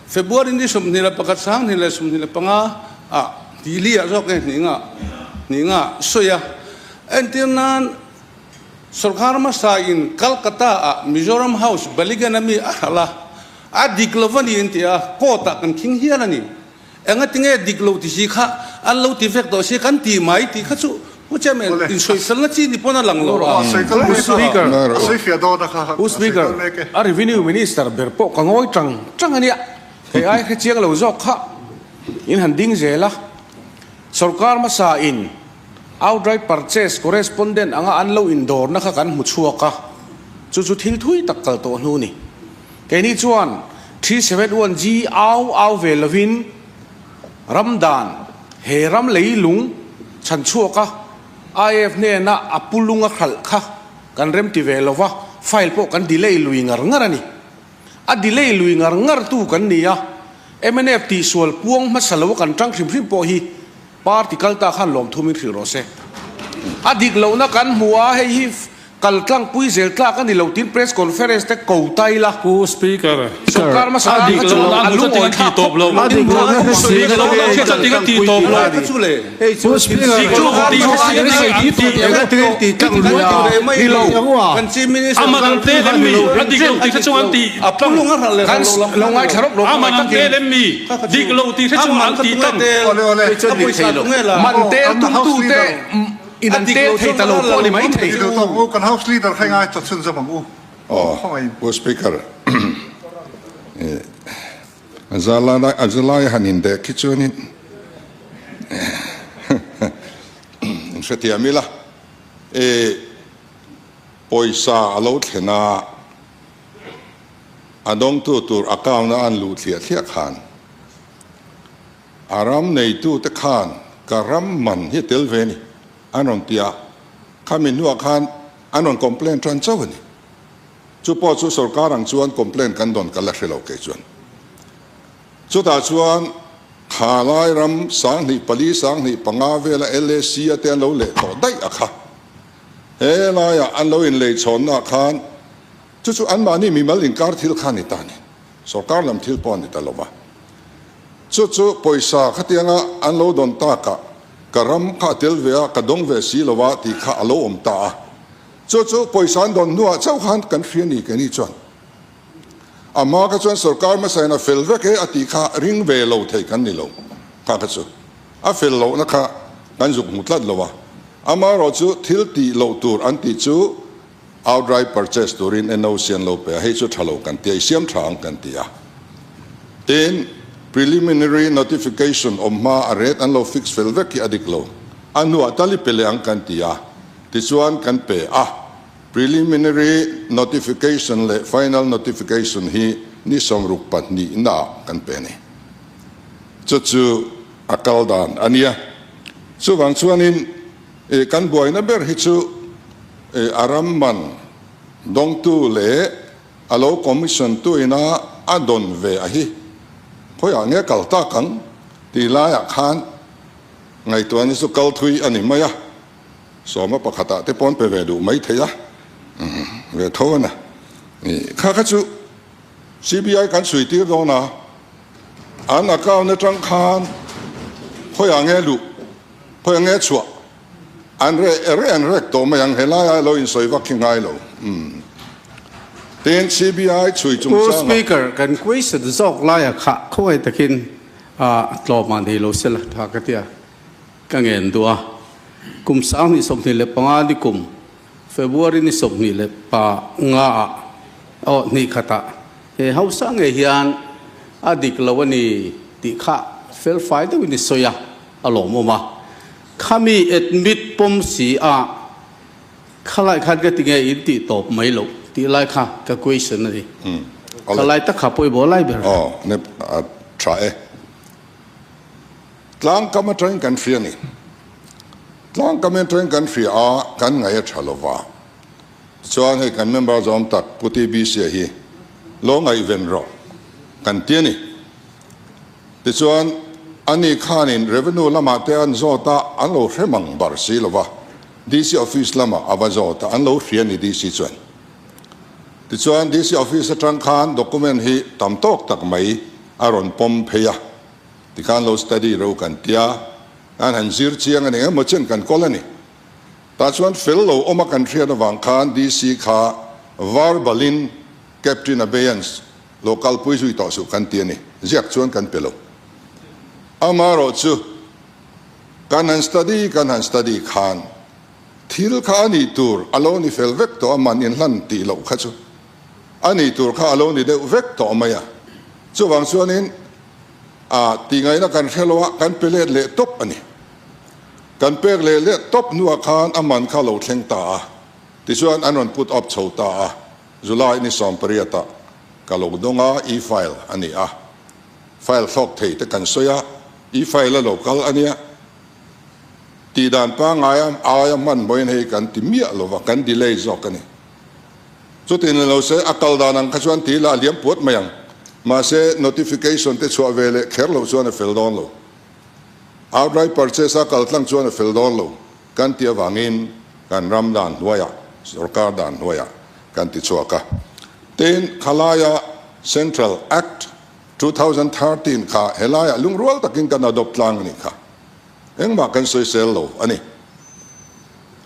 February ni 21 2025 ah tih li ah zawk nge hnih nga hnih nga sawi a, entir nan Sorkar hmasa in Calcutta ah Mizoram House Baligan a mi a hralh a, a dik lo a ni an ti a, court ah kan khing hial a ni. Enga tinge dik lo ti si kha an lo ti vek tawh si kan ti mai tih kha chu Pu Chairman in sawiselna chi ni pawn a lang lo a. Pu Speaker, Pu Speaker, a Revenue Minister ber pawh ka ngawi tang tang a nia, hei ai hre chiang lo zawk kha in han ding zel a, sorkar hmasa in Outright purchase correspondent anga an lo indawrna kha kan hmu chhuak a, chu chu thil thui tak kal tawh hnu ni. Keini chuan 371G au au ve lovin Ram dan, He ram leilung chhan chhuaka IAF hnena a pu lung a hralh kha kan remti ve lo va, file pawh kan delay lui ngar ngar a ni. A delay lui ngar ngar tu kan ni a, mnf tihsual puang hmasa lo a kan tang hrim hrim pawh hi party kal ta khan lawmthu min hrilh rawh se. A dik lohna kan hmu a, hei hi Kal tlangpui zel tlak a ni lo tin press conference te ko ta ila. Pu Speaker, Sorkar hmasa tan kha chu a lungawi thlak khawp lo tin Man tel tumtu te In an tel thei ta lo pawh a ni mai thei. Duh tawk u, kan House Leader kha ingai chawt chhun zawm ang u. Aw, Pu Speaker, a zalai han indeh khi chuanin in hrethiam ila, pawisa a lo thlen a, a dawngtu tur account a an luh thliah thliah khan, A ram neitute khan ka ram man hi tel ve ni an rawn ti a, khami hnuah khan an rawn complain tan chauh a ni. Chu pawh chu sorkar ang chuan complain kan dawn ka la hre lo kei chuan. Chutah chuan kha lai ram 2004 2005 vela LAC a te an lo leh tawh daih a kha. He laiah an lo inleichhawnnaah khan chu chu anmahni mimal inkar thil kha a ni ta a ni. Sorkar lam thil pawh a ni ta lo va. Chu chu pawisa khatianga an lo dawn takah ka ram kha a tel ve a, ka dawng ve si lo a tih kha a lo awm ta a. Chu chu pawisa an dawn hnuah chauh khan kan hria ni keini chuan. A hma kha chuan sorkar hmasain a fel vek e a tih kha ring ve lo thei kan ni lo. Kha kha chu a fel lohna kha kan zuk hmu tlat lo a. Amaherawhchu thil tih loh tur an tih chu Outright purchase turin NOC an lo pe a, hei chu tha lo kan ti a, i siam tha ang kan ti a. Tin, preliminary notification awm hma a rate an lo fix fel vek hi a dik lo. A hnuah tal i pe leh ang kan ti a, tichuan kan pe a. Preliminary notification leh final notification hi ni 62 naah kan pe a ni. Chu chu a kal dan a nia. Chuvang chuanin kan buaina ber hi chu A ram man dawngtu leh a lo commission tu ina a dawn ve a hi khawiah nge kal tak ang tih laiah khan ngaihtuahna chu kal thui a ni mai a, sawma pakhatah te pawn pe ve duh mai thei a, ve tho a na. Kha kha chu CBI kan chhui tir dawn a, an account atang khan khawiah nge luh, khawiah nge chhuah An reh reh an rek tawh mai ang, helai a lo insawi vak hi ngai lo. Umm. Tin, CBI chhui Pu chungchanga. Speaker, kan question zawk laia kha khawngaih takin tlawm ah nei lo sela tha ka tia ka ngen duh a. Kum 2025 ni kum February ni 25 ah aw hnih khatah he hausa ngei hian a dik lo a ni tih kha fel fai deuhin i sawi a, a lawmawm a. Khami admit pawm si a, khalai khan ka ti nge in tih tawp mai loh tih lai kha ka question a ni. Khalai tak kha pawimawh lai ber. Aw, ne a tha e. Tlangkam atangin kan hria a ni. Tlangkam atangin kan hria a, kan ngaih a tha lova. Tichuan hei kan member zawm tak Pu TBC a hi lo ngaihven rawh kan ti a ni. Tichuan, ani khanin Revenue lamah te an zawt a, an lo hre mang bar si lo va, DC Office lamah a va zawt a, an lo hria a ni DC chuan. Tichuan, DC Office atang khan document hi tam tawk tak mai a rawn pawm phei a, tikhan lo study ro kan tia, an han zir chiang a ni engemaw chen kan kawl a ni. Tah chuan fel lo awm a kan hriat avang khan DC kha verbalin Captain Abeyance Lo kalpui zui tawh suh kan ti a ni. Ziak chuan kan pe lo. Amaherawhchu, kan han study kan han study khan thil kha a nih tur a lo ni fel vek tawh a, man inhlan tih loh kha chu a nih tur kha a lo ni deuh vek tawh mai a. Chuvang chuanin a tihngaihna kan hre lo a, kan pe let leh tawp a ni. Kan pek leh leh tawp hnuah khan a man kha a lo thleng ta a, tichuan an rawn put up chho ta a. July ni 18 ah ka lo dawng a, e-file a ni a, file thlawk thei te kan sawi a, E-file a lo kal a nia. Tih dan pangngai aia hmanhmawhin hei kan ti miah lo va, kan delay zawk a ni. Chutin ni lo se, a kal dan ang kha chuan ti ila a liam puat mai ang. Mahse, notification te chhuah ve leh kher loh chuan a fel dawn lo. Outright purchase a kal tlang chuan a fel dawn lo kan tih avangin kan ram dan hnuaiah, sorkar dan hnuaiah kan ti chhuak a. Tin, khalaia Central Act 2013 kha helaiah lungrual takin kan adopt tlang a nih kha. Engmah kan sawisel lo a ni.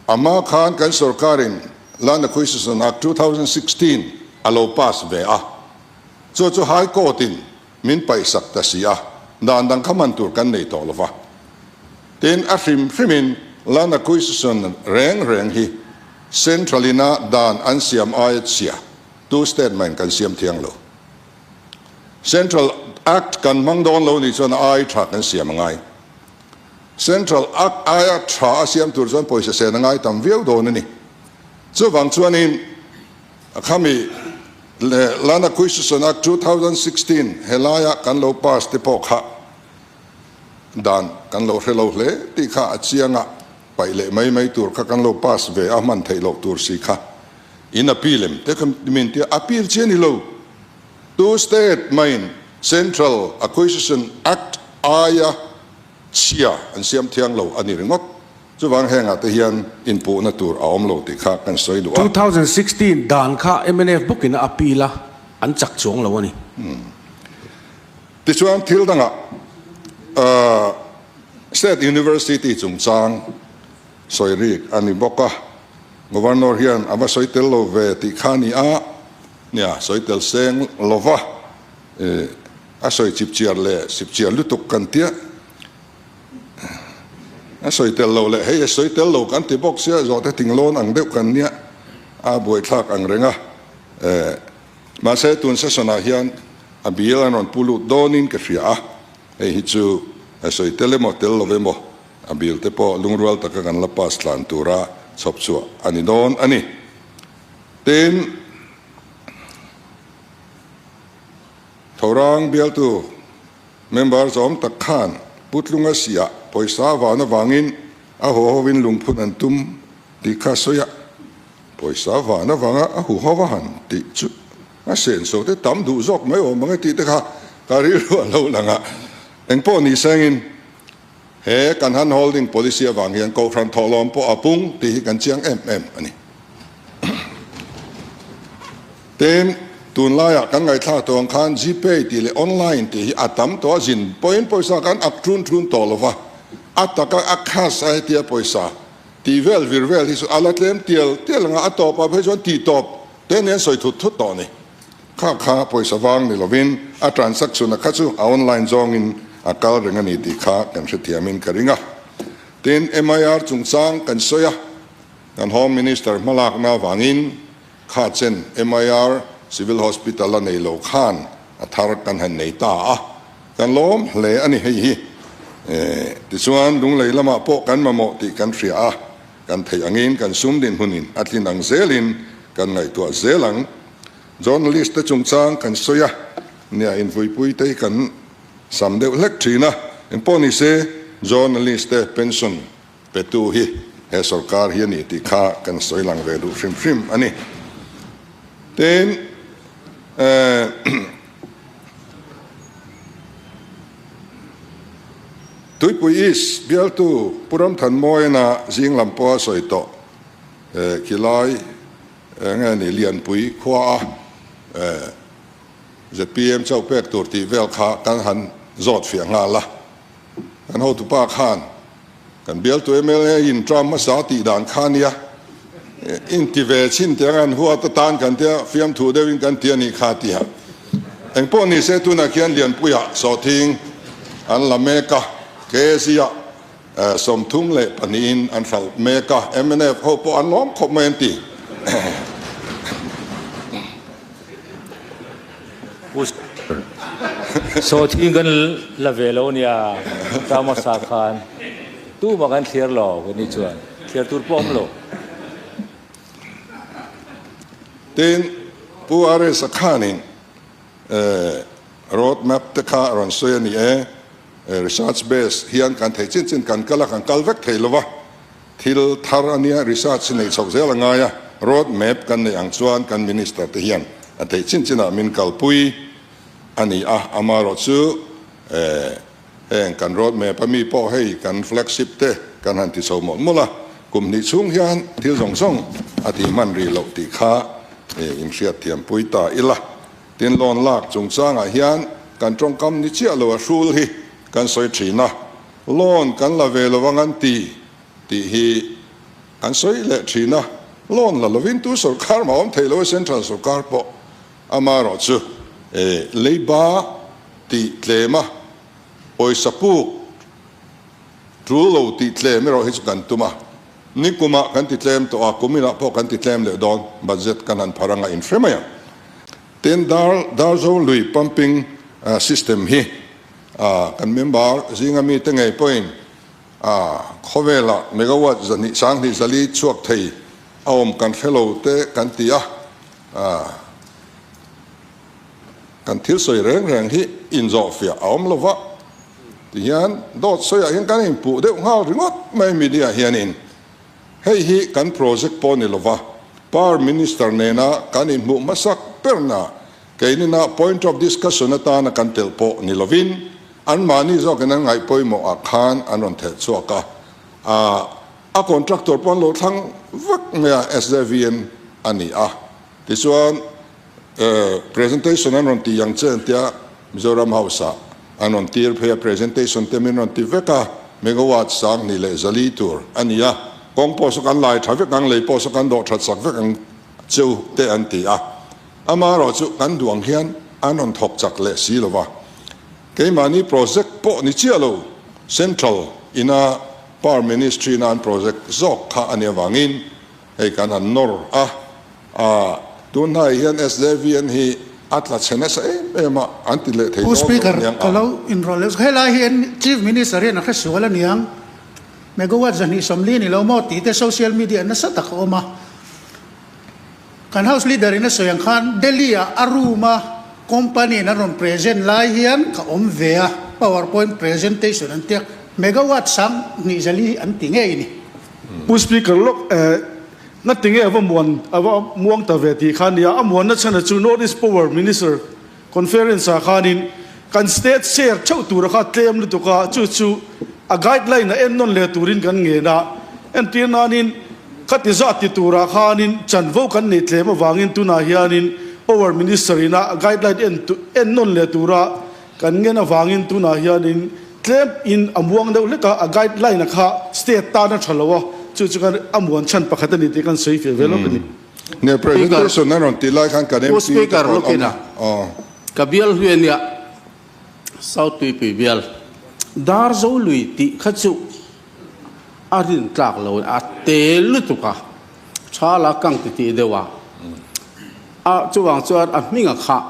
A hma khan kan sorkarin Land Acquisition Act 2016 a lo pass ve a, chu chu High Court in min paihsak ta si a, dan dang kha man tur kan nei tawh lo va. Tin, a hrim hrimin Land Acquisition reng reng hi Central ina dan an siam aia chhia tu state main kan siam thiang lo. Central Act kan hmang dawn lo nih chuan a ai tha kan siam a ngai. Central Act aia tha a siam tur chuan pawisa sen a ngai tam viau dawn a ni. Chuvang chuanin a khami Land Acquisition Act 2016 helaia kan lo pass te pawh kha dan kan lo hre lo hle tih kha a chiang a, paih leh mai mai tur kha kan lo pass ve a hman theih loh tur si kha in appeal em te kha min tia appeal chi a ni lo. Tu state main Central Acquisition Act aia chhia an siam thiang lo a ni ringawt. Chuvang hengah te hian inpuhna tur a awm lo tih kha kan sawi duh a. 2016 dan kha mnf bawkin a appeal a, an chak chuang lo a ni. Tichuan thil dangah State University chungchang sawi rik a ni bawk a, Governor hian a va sawi tel lo ve tih kha a ni a. Nia, sawi tel seng lova a sawi chipchiar leh sipchiar lutuk kan tia. A sawi tel lo leh hei a sawi tel lo kan ti bawk sia, zawhte tinglawn ang deuh kan nia, a buaithlak ang reng a. Mahse tun session ah hian a bill an rawn pu lut dawnin ka hria a, hei hi chu a sawi tel emaw tel lo emaw a bill te pawh lungrual taka kan la pass tlan tura chhawp chhuah a ni dawn a ni. Tin, Thorang bialtu member zawm tak khan Putlunga siah pawisa van avangin a haw hovin lungphun an tum tih kha sawi a, pawisa van avanga a hu ho a han tih chu a senso te tam duh zawk mai awm ang e tih te kha ka rilru a lo lang a, engpawh ni sengin He kan hand holding policy avang hian Kohhran thawhlawm pawh a pung tih hi kan chiang em em a ni. Tin, tunlaiah kan ngaihthlak tawh ang khan Gpay tih leh online tih hi a tam tawh a, zin pawhin pawisa kan ak ṭun ṭun tawh lo va, a taka a cash a hetia pawisa tih vel vir vel hi chu a la tlem tial tial ang a, a tawpah phei chuan tih tawp te nen sawi thut thut tawh a ni. Kha kha pawisa vang ni lovin a transaction a kha chu a online zawngin a kal reng a ni tih kha kan hrethiamin ka ring a. Tin, MIR chungchang kan sawi a, kan Home Minister hmalakna avangin kha chen MIR Civil Hospital a nei lo khan a thar kan han nei ta a, kan lawm hle a ni hei hi. Tichuan, Lunglei lamah pawh kan mamawh tih kan hria a, kan theih angin kan sum dinhmunin a tlin ang zelin kan ngaihtuah zel ang. Journalist te chungchang kan sawi a, nia invuipui te hi kan sam deuh hlek thin a, engpawh ni se journalist te pension petu hi he sorkar hi a ni tih kha kan sawi lang ve duh hrim hrim a ni. Tin, eh, Tuipui East bialtu Pu Ramthanmawiana zing lam pawha sawi tawh, eh, khilai Eng nge ni Lianpui khua a zpm chauh pek tur tih vel kha kan han zawt fiah nghal a, kan hotupa khan kan bialtu mla in term hmasa tih dan kha nia inti ve chhin teh ang an huat atan kan tia fiamthu deuhin kan ti a nih kha tia eng pawh ni se tunah khian Lianpuiah sawhthing an la mek a, KZ ah 32 in an hralh mek a, mnf ho pawh an lawm khawp mai an ti. Sawhthing kan la ve lo nia, Ramasa khan tumah kan thliar lo ka nih chuan thliar tur pawh awm lo. Tin, Pu RS-a khanin road map te kha a rawn sawi a ni e. Research base hian kan theih chin chin kan kal a, kan kal vek thei lova, thil thar a nia, research hi neih chhoh zel a ngai a, road map kan neih ang chuan kan minister te hian a theih chin chinah min kalpui a ni a, amaherawhchu heng kan road map a mi pawh hei kan flagship te kan han ti chho mawlh mawlh a, kum hnih chhung hian thil zawng zawng a tih hman rih loh tih kha inhriatthiampui ta ila. Tin, loan lak chungchangah hian kan tawngkam ni chiah lo a hrul hi kan sawi thin a, loan kan la ve lo ang an ti tih hi an sawi leh thin a, loan la lovin tu sorkar mah awm thei lo a, central sorkar pawh amaherawh chu leiba tih tlem a, pawisa puk tul lo tih tlem erawh hi chu kan tum a, nikumah kan ti tlem tawh a, kuminah pawh kan ti tlem leh dawn, budget kan han phar anga inhre mai ang. Tin, Dar Darzo lui pumping system hi kan member zinga mite ngei pawhin khawvelah megawatt zahnih sanghnih zali chhuak thei a awm kan hre lo te kan ti a, kan thil sawi reng reng hi inzawhfiah a awm lo va, tihian dawt sawiah hian kan inpuh deuh nghal ringawt mai media hianin. Hei hi kan project pawh ni lova, Power Minister nena kan inhmuh hmasak berna keinina point of discussion atana kan telh pawh ni lovin, anmahni zawkin an ngaih pawimawh ah khan an rawn thelh chhuak a, a contractor pawh an lo thlang vek mai a, SJVN a ni a. Tichuan presentation an rawn ti ang che an tia Mizoram House ah an rawn tir phei a, presentation te min rawn ti vek a, megawatt 10,000 leh 400 tur a ni a, kawng pawh saw kan lai tha vek ang, lei pawh saw kan dawh that sak vek ang cheu te an ti a, amaherawh chu kan duh ang hian an rawn thawk chak leh si lo va, keimahni project pawh ni chiah lo Central ina Power Ministry ina an project zawk kha a nih avangin Hei kan han nawr a, a tunhnai hian SJVN hi a tla chhe nasa em em a, an ti leh thei Pu dawn lo Speaker, aniang ka a. lo inrawlh leh helai hian Chief Minister hian a hre sual aniang, megawatt 240 ni lo maw tih te social media nasa tak a awm a. Kan House Leader in a sawi ang khan Delhi ah a room a company in an rawn present lai hian ka awm ve a, powerpoint presentation an tia, megawatt 24 hi an ti ngei ni. Pu Speaker lawk eh ngati nge ava muan ava muang ta ve tih kha nia, a muanna chhana chu North East Power Minister Conference ah khanin kan state share theuh tura kha tlem lutuk a, chu chu a guideline a ennawn leh turin kan ngen a, entir nanin khati zat ti turah khanin chanvo kan nei tlem avangin tunah hianin Power Minister ina guideline en ennawn leh tura Kan ngen avangin tunah hianin tlem in a muang deuh hlek a, a guideline a kha state tan a tha lo a, chu chu kan a muan chhan pakhat a ni tih kan sawi feh ve lawk a ni. Ne presentation a rawn tih lai khan kan Pu MP te Speaker pawh an awm lawkin a, aw. Ka bial hlui a nia, South Tuipui bial, Darzo lui tih kha chu a rin tlak lo a te lutuk a, tha la kang ti tih deuh a, a chuvang chuan a hming a khah.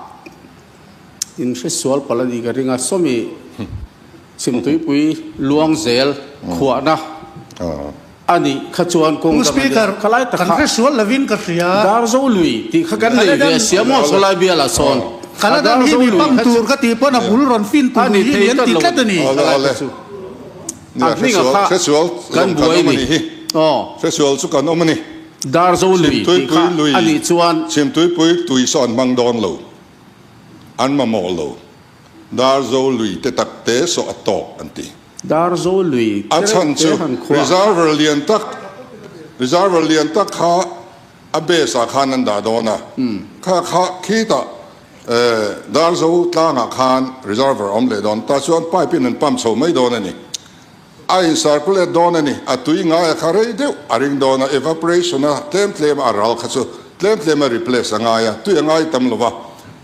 In hre sual palh a ni ka ring a, sawmi chhimtuipui luang zel khuahna a nih kha chuan kawng Pu dang a nia. Speaker, Khalai tak kan kha hre sual lovin ka hria. Darzo lui tih kha kan nei ve a sia maw sawlai bialah sawn a Kaladan hi Darzo mi lui pump kha chu tur ka tih pawn a bul rawn fin a tur ni hi thei mi an tlat ti lo tlat a ni. Awle khalai awle. kha chu Nia a hminga hresual kha hresual kan zawng kan buai awm a ni. ni hi. Aw. Hresual chu kan awm a ni. Darzo lui tih kha Chhimtuipui lui a nih chuan. Chhimtuipui tui saw an hmang dawn lo. An mamawh lo. Darzo lui te tak te saw a tawk an ti. Darzo lui A te chhan te chu han khuah. Reserver lian tak Reserver lian tak kha a base ah khan an dah dawn a. Kha kha khitah Darzo tlangah khan reserver a awm leh dawn. Tah chuan pipe in an pump chho mai dawn a ni. A in circulate dawn a ni. A tui ngai a kha rei deuh a ring dawn a, evaporation a tlem tlem a ral kha chu tlem tlem a replace a ngai a, tui a ngai tam lo va.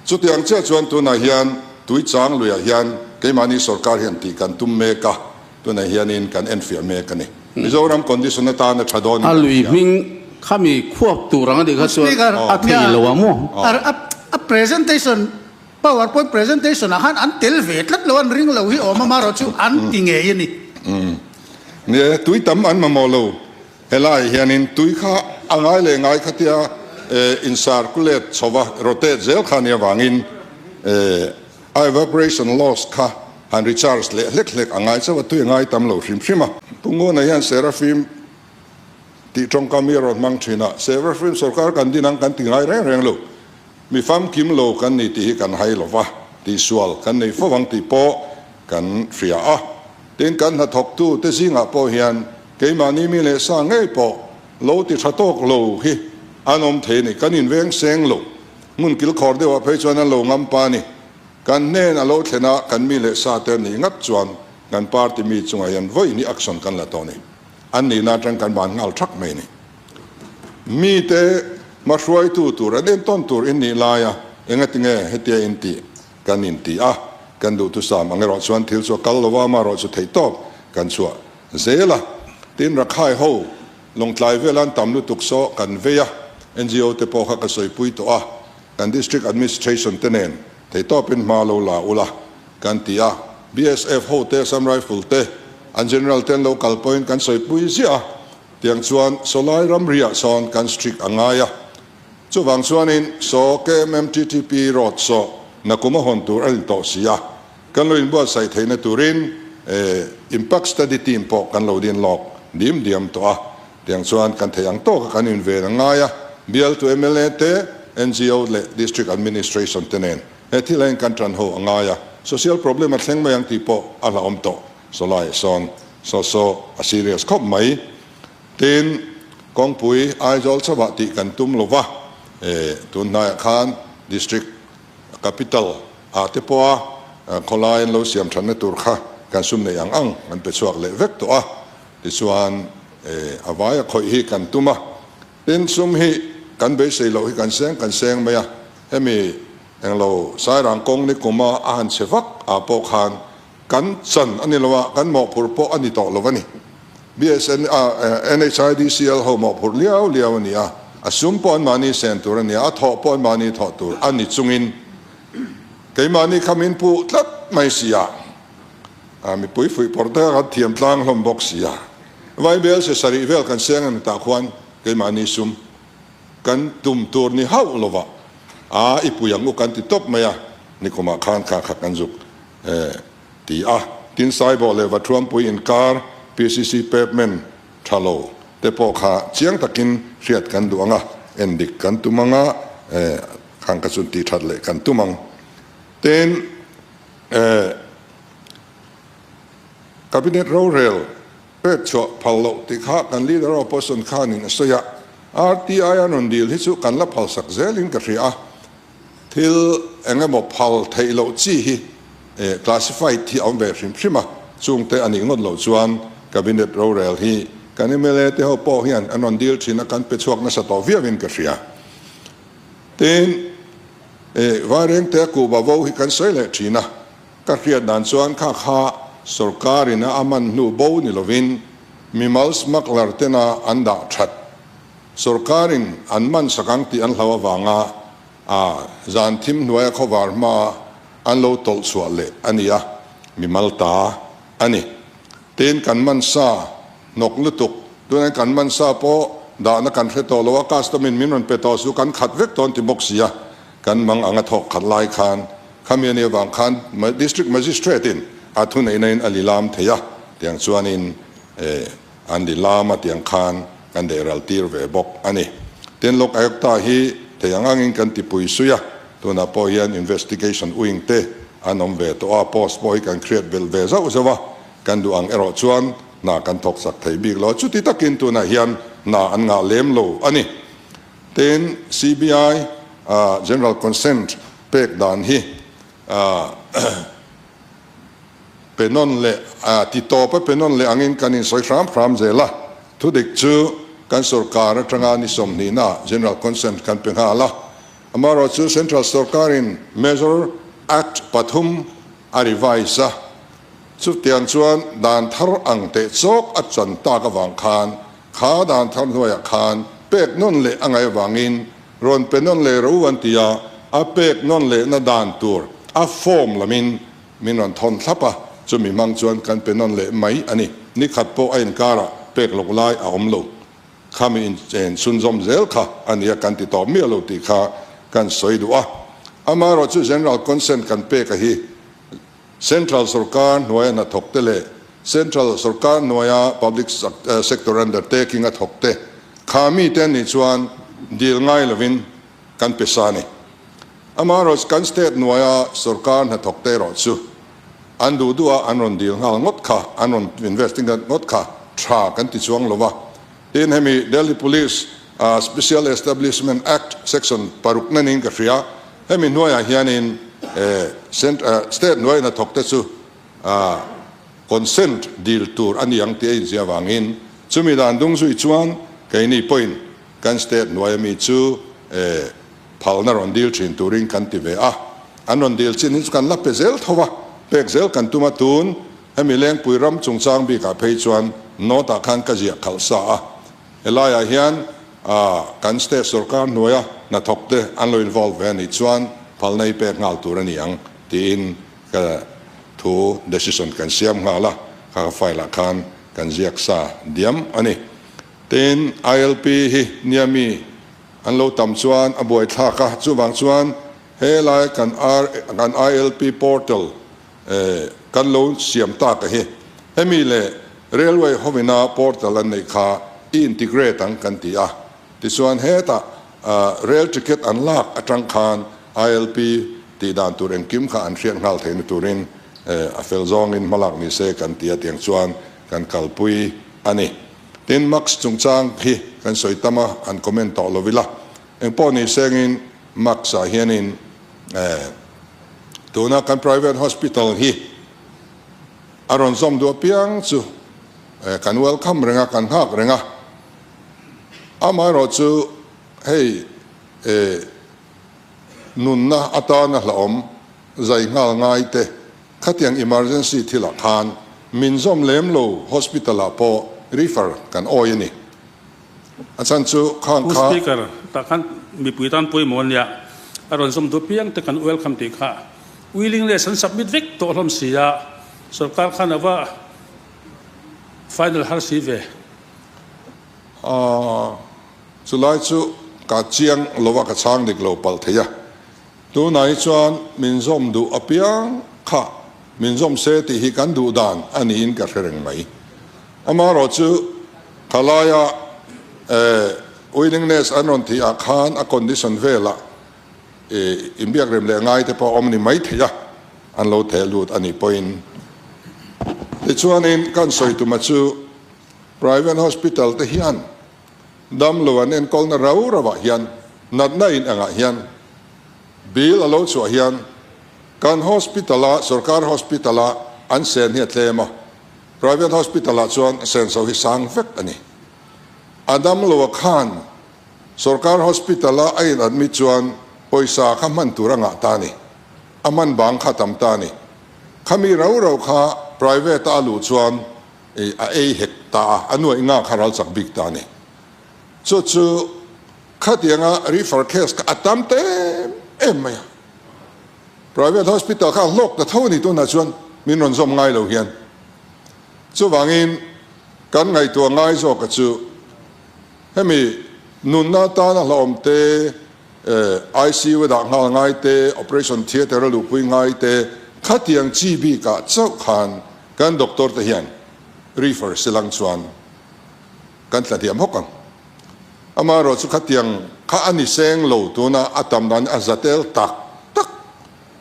Chutiang chiah chuan tunah hian tui chang luiah hian keimahni sorkar hian tih kan tum mek a, tunah hianin kan enfiah mek a ni. Mizoram condition atan a tha dawn in A kan lui hria. hming khami khuap tur ang a nih kha chuan Speaker, a thei lo a maw? A presentation Powerpoint presentation ah khan an tel ve tlat lo, an ring lo hi awm a, marawh chu an ti ngei a ni. Ni e, tui tam an mamawh lo. Helai hianin tui kha a ngai leh ngai kha tia in circulate chho va, rotate zel kha nia vangin a evaporation loss kha Han recharge leh hlek hlek a ngai chauh a, tui a ngai tam lo hrim hrim a. Pu Nguna hian Seraphim tih tawngkam hi a rawn hmang thin a, Seraphim sorkar kan din ang kan ti ngai reng reng lo. Mi famkim lo kan ni tih hi kan hai lo va, tihsual kan nei fo ang tih pawh kan hria a. Tin, kan hnathawktu te zingah pawh hian keimahni mi leh sa ngei pawh lo ti tha tawk lo hi an awm thei a ni. Kan inveng seng lo. Hmun kilkhawr deuhah phei chuan an lo ngam pa a ni. Kan hnen a lo thlen a, kan mi leh sa te nih ngat chuan kan party mi chungah hian vawi ni action kan la tawh a ni. An nihna atang kan ban nghal thak mai a ni. Mite hmahruaitu tur an entawn tur in nih laia engatinge hetia in tih kan inti a, kan duhthusam ang erawh chuan thil chu a kal lo a, amaherawh chu theihtawp kan chhuah zel a. Tin, Rakhai ho Lawngtlai vela an tam lutuk saw kan vei a, NGO te pawh kha ka sawipui tawh a, kan District Administration te nen theihtawpin hma lo la ula kan ti a, BSF ho te, Assam Rifle te, an General te an lo kal pawhin kan sawipui ziah a, tiang chuan sawlai ramriah sawn kan strict a ngai a, chuvang chuanin saw KMMTTP road saw nakum a hawn tur a ni tawh si a, Kan lo inbuatsaih theihna turin Impact Study Team pawh kan lo din lawk dim diam tawh a, tiang chuan kan theih ang tawka kan inven a ngai a, bialtu mla te, ngo leh District Administration te nen he thil a in kan tan ho a ngai a, social problem a thleng mai ang tih pawh a hlauhawm tawh sawlai sawn saw saw a serious khawp mai. Tin, kawngpui Aizawl chauhah tih kan tum lova, tun hnaiah khan District Capital ah te pawha khawlai an lo siam thatna tur kha kan sum neih ang ang an pe chhuak leh vek tawh a, tichuan a vaia khawih hi kan tum a, tin sum hi kan beisei loh hi kan seng kan seng mai a, hemi englo Sairang kawng ni kuma a han chhe vak ah pawh khan kan chan a ni lo a, kan mawhphurh pawh a ni tawh lo a ni. BSN NHIDCL ho mawhphurh liau liau a ni a, a sum pawh anmahni sen tur a ni a, a thawh pawh anmahni thawh tur a ni chungin keimahni kha min puh tlat mai si a, mipui fuih pawrh te kha kan thiam tlang hlawm bawk si a, Vaibel se sarih vel kan seng a ni tah khuan keimahni sum kan tum tur ni hauh lova a i pui ang u kan ti tawp mai a, nikumah khan kha kha kan zuk Ti a, tin Saibawh leh Vathuampui inkar PCC pavement tha lo te pawh kha chiang takin hriat kan duh ang a, endik kan tum ang a, khang ka chun tih that leh kan tum ang. Tin, Cabinet rorel pek chhuah phal loh tih kha kan Leader of Opposition khanin a sawi a, RTI a rawn dil hi chu kan la phalsak zelin ka hria a, Thil eng emaw phal theih loh chi hi classified hi a awm ve hrim hrim a, chungte a nih ngawt loh chuan Cabinet rorel hi kan mla te ho pawh hian an rawn dil thin a, kan pe chhuak nasa tawh viauin ka hria. Tin, Vairengte a kuhva vo hi kan sawi leh thin a, ka hriat dan chuan kha kha sorkarin a man hnu bo ni lovin mimal smuggler tena an dah that Sorkarin an man sak ang tih an hlau avanga a zan thim hnuaia khawvar hmaa an lo tawlh chhuah leh a ni a, mimal ta a ni. Tin, kan man sa hnawk lutuk, tunah kan man sa pawh dahna kan hre tawh lo a, custom in min rawn pe tawh chu kan khat vek tawh an ti bawk si a, kan mang anga thawk khat lai khan khami a nih avang khan District Magistrate in a thuneihna in a lilam thei a, tiang chuanin An ni lam a tiang khan kan deh ral tir ve bawk a ni. Tin, Lok Ayukta hi thei ang angin kan tipui sui a, tunah pawh hian investigation wing te an awm ve tawh a, post pawh hi kan create belh ve zauh zauh a, kan duh ang erawh chuan hna kan thawk sak thei bik lo a, chuti takin tunah hian hna an ngah lem lo a ni. Tin, CBI General Consent pek dan hi Pe nawn leh a ti tawp a, pe nawn leh angin kan insawi hram hram zel a. Thudik chu kan sorkar atanga ni sawmhnihna General Consent kan pe nghal a. Amaherawh chu Central sorkarin Measure Act pathum a revise a. Chutiang chuan dan thar ang teh chawk a chan tak avang khan kha dan thar hnuaiah khan pek nawn leh a ngaih avangin rawn pe nawn leh ro an ti a, a pek nawn lehna dan tur a form lamin Min rawn thawn thlap a, chumi hmang chuan kan pe nawn leh mai a ni. Ni khat pawh a inkarah pek lawk lai a awm lo. Khami inchen chhunzawm zel kha a nia kan ti tawh miah lo tih kha kan sawi duh a. Amaherawhchu General Consent kan pek a hi Central sorkar hnuaia hnathawkte leh Central sorkar hnuaia Public Sector Undertaking a thawkte kha mite an nih chuan dil ngai lovin kan pe sa a ni. Amaherawhchu kan state hnuaia sorkar hnathawkte erawh chu an duh duh a an rawn dil nghal ngawt kha, an rawn investigate ngawt kha tha kan ti chuang lo va. Tin, hemi Delhi Police Special Establishment Act section paruk na niin ka hria, hemi hnuaiah hianin state hnuai hnathawkte chu consent dil tur a ni ang tih a inziah avangin chumi dan dung zui chuan keini pawhin kan state hnuaia mi chu phalna rawn dil thin turin kan ti ve a, an rawn dil chin hi chu kan la pe zel tho a, pek zel kan tum a, tun hemi Lengpui ram chungchang bikah phei chuan note ah khan ka ziah khalh sa a, helaiah hian kan state sorkar hnuaia hnathawk te an lo involve ve a nih chuan phalna hi pek nghal tur a ni ang tiin ka thu decision kan siam nghal a, kha ka file ah khan kan ziak sa diam a ni. Tin, ILP hi nia mi an lo tam chuan a buaithlak a, chuvang chuan helai kan kan ILP portal kan lo siam tak a hi, hemi leh railway hovina portal an neih kha i integrate ang kan ti a, tichuan hetah rail ticket an lak atang khan ILP tih dan tur engkim kha an hriat nghal theihna turin a fel zawngin hmalak ni se kan ti a, tiang chuan kan kalpui a ni. Tin, Max chungchang hi kan sawi tam a, an comment tawh lo ila. Engpawh ni sengin Max-ah hianin tuna kan private hospital hi a rawn zawm duh apiang chu kan welcome reng a, kan nghak reng a. Amaherawhchu hei nunna atana hlauhawm zai nghal ngai te Khatiang emergency thilah khan min zawm lem lo hospital ah pawh refer kan awi a ni. A chhan chu khang Pu kha. Speaker, tah khan mipui tan pawimawh a nia, a rawn zawm duh piang te kan welcome tih kha willingness an submit vek tawh hlawm si a, sorkar khan a va final har si ve. Aaa chulai chu ka chiang lova ka chhang dik lo palh thei a. Tunah hi chuan min zawm duh apiang kha min zawm se tih hi kan duh dan a niin ka hre reng mai. Amaherawh chu khalaia willingness an rawn tih ah khan a condition velah inbiak rem leh ngai te pawh a awm ni mai thei a, an lo theh lut a nih pawhin. Tichuanin kan sawi tuma chu private hospital te hian Damlo an enkawlna rau rauah hian natna in angah hian bill a lo chhuah hian kan hospital-a sorkar hospital-a an sen hi a tlem a, private hospital-ah chuan senso hi sang vek a ni. A damloa khan sorkar hospital-a a in admit chuan pawisa kha hman tur a ngah ta a ni, a hman bang kha a tam ta a ni. Khami rau rau kha private-a a luh chuan I a ei hek ta a, a nuaih nga kha ral chak bik ta a ni. Chu chu khatianga refer case kha a tam ta em em mai a. Private hospital kha a hlawk ta tho a ni tunah chuan min rawn zawm ngai lo hian. Chuvangin kan ngaihtuah ngai zawka chu hemi nunna atana hlauhawm te, ICU a dah nghal ngai te, operation theatre a luhpui ngai te, khatiang chi bikah chauh khan Kan doctor te hian refer silang chuan kan tla diam hawk ang. Amaherawh chu khatiang kha a ni seng lo tuna a tam dan a za tel tak tak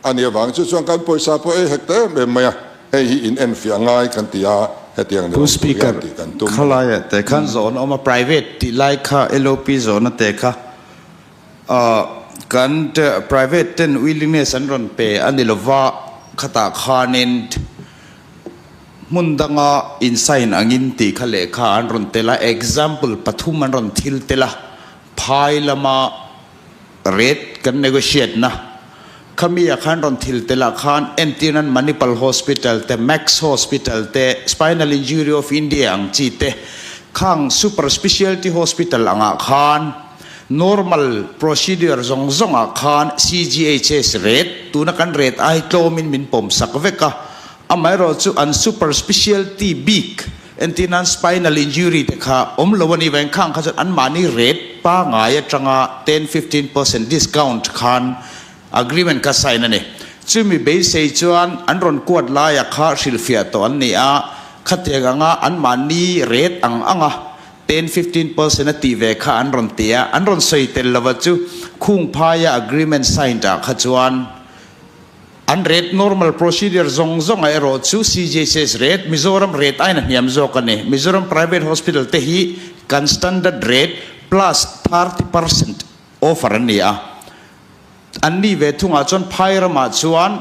a nih avang chu chuan kan pawisa pawh ei hek ta em em mai a, hei hi in enfiah ngai kan ti a, hetiang ni Pu lo tur hian Speaker, tih kan tum a ni. Khalaia te khan zawn a awm a, private tih lai kha LOP zawhna te kha Kan private ten willingness an rawn pe a ni lova, khatah khanin hmun danga in sign angin tih kha lehkha an rawn tel a, example pathum an rawn thil tel a, phai lama rate kan negotiate na khami ah khan rawn thil tel ah khan entir nan Manipal Hospital te, Max Hospital te, Spinal Injury of India ang chi te khang super specialty hospital angah khan Normal procedure zawng zawngah khan CGHS rate, tuna kan rate ai tlawmin min pawmsak vek a, amaherawh chu an super specialty bik, entir nan spinal injury te kha awm lo a ni vang khang kha chuan anmahni rate pangai atanga ten 15% discount khan agreement kha sign a ni. Chumi beisei chuan an rawn kuat laia kha hrilhfiah tawh an ni a, khatiang anga anmahni rate ang anga ten 15% a tih ve kha an rawn ti a, an rawn sawi tel lova chu khung phaia agreement signed ah kha chuan an rate normal procedure zawng zawng ah erawh chu CGHS rate Mizoram rate aiin a hniam zawk a ni. Mizoram private hospital te hi kan standard rate plus 30% offer an ni a, an ni ve thungah chuan phai ramah chuan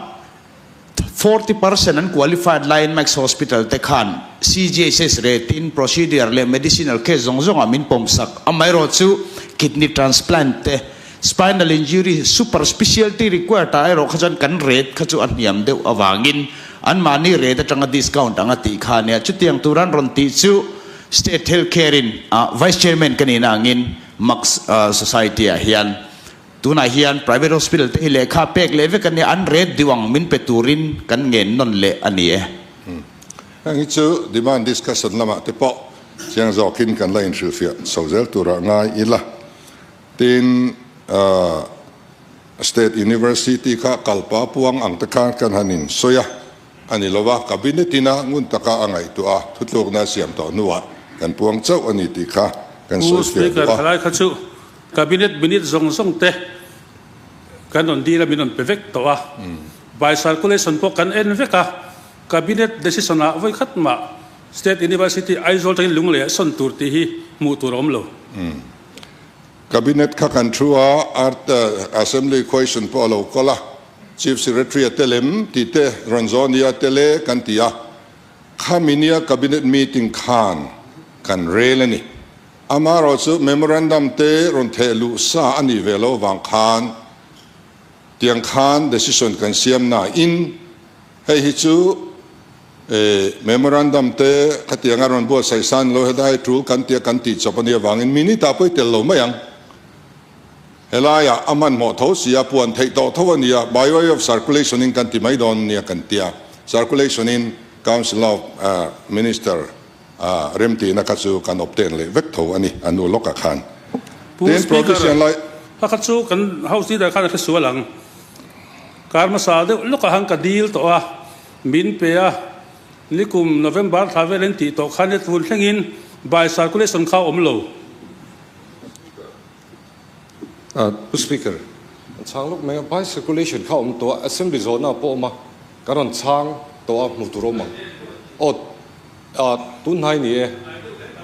40% an qualified laiin Max Hospital te khan CGHS rate in procedure leh medicinal case zawng zawngah min pawm sak. Amaherawh chu kidney transplant te, spinal injury super specialty required ah erawh kha chuan kan rate kha chu a hniam deuh avangin anmahni rate atanga discount ang a tih kha a nia. Chutiang tur an rawn tih chu State Health Care in Vice Chairman ka nihna angin Max Society ah hian Tunah hian private hospital te hi lehkha pek leh vek a nia, an rate deuh ang min pe turin kan ngen nawn leh a ni e. Heng hi chu demand discussion lamah te pawh chiang zawkin kan la inhrilhfiah chho zel turah ngai ila. Tin, State University kha kalpa puang ang te khan kan han insawi a, a ni lova, Cabinet ina ngun taka a ngaihtuah a, thutlukna a siam tawh hnuah kan puang chauh a ni tih kha kan Pu sawifiah Speaker, duh a. thalai kha chu Cabinet minute zawng zawng te kan rawn dil a, min rawn pe vek tawh a. By circulation pawh kan en vek a, Cabinet decision ah vawi khat mah State University Aizawl tangin Lunglei ah sawn tur tih hi hmuh tur a awm lo. Cabinet kha kan thu a, Art Assembly question pawh a lo kawl a, Chief Secretary a tel em tih te rawn zawh nia tel e kan ti a, khami nia Cabinet meeting khan kan rel a ni. Amaherawh chu memorandum te rawn theh luh sa a nih ve loh avang khan tiang khan decision kan siam na in hei hi chu memorandum te khatianga rawn buatsaih san lo helai tul kan tia kan tih chawp a nih avangin minute ah pawh i tel lo mai ang. Helaiah a hmanhmawh tho si a, puan theih tawh tho a ni a, by way of circulation in kan ti mai dawn nia kan tia, circulation in Council of Minister A remtihna kha chu kan obtain leh vek tho a ni, a nu lawkah khan. Pu Tin, Speaker, provision lai. Kha kha chu kan House Leader khan a hre sual ang. Kar hmasa deuh lawkah khan ka deal tawh a, min pe a, nikum November thla vel in tih tawh khan he tun thlengin by circulation kha a awm lo. Pu Speaker, an chhang lawk mai a, by circulation kha a awm tawh a, Assembly zawhna pawh a awm a, kan rawn chhang tawh a, hmuh tur a awm ang. Aw. Ah tun hnai ni e.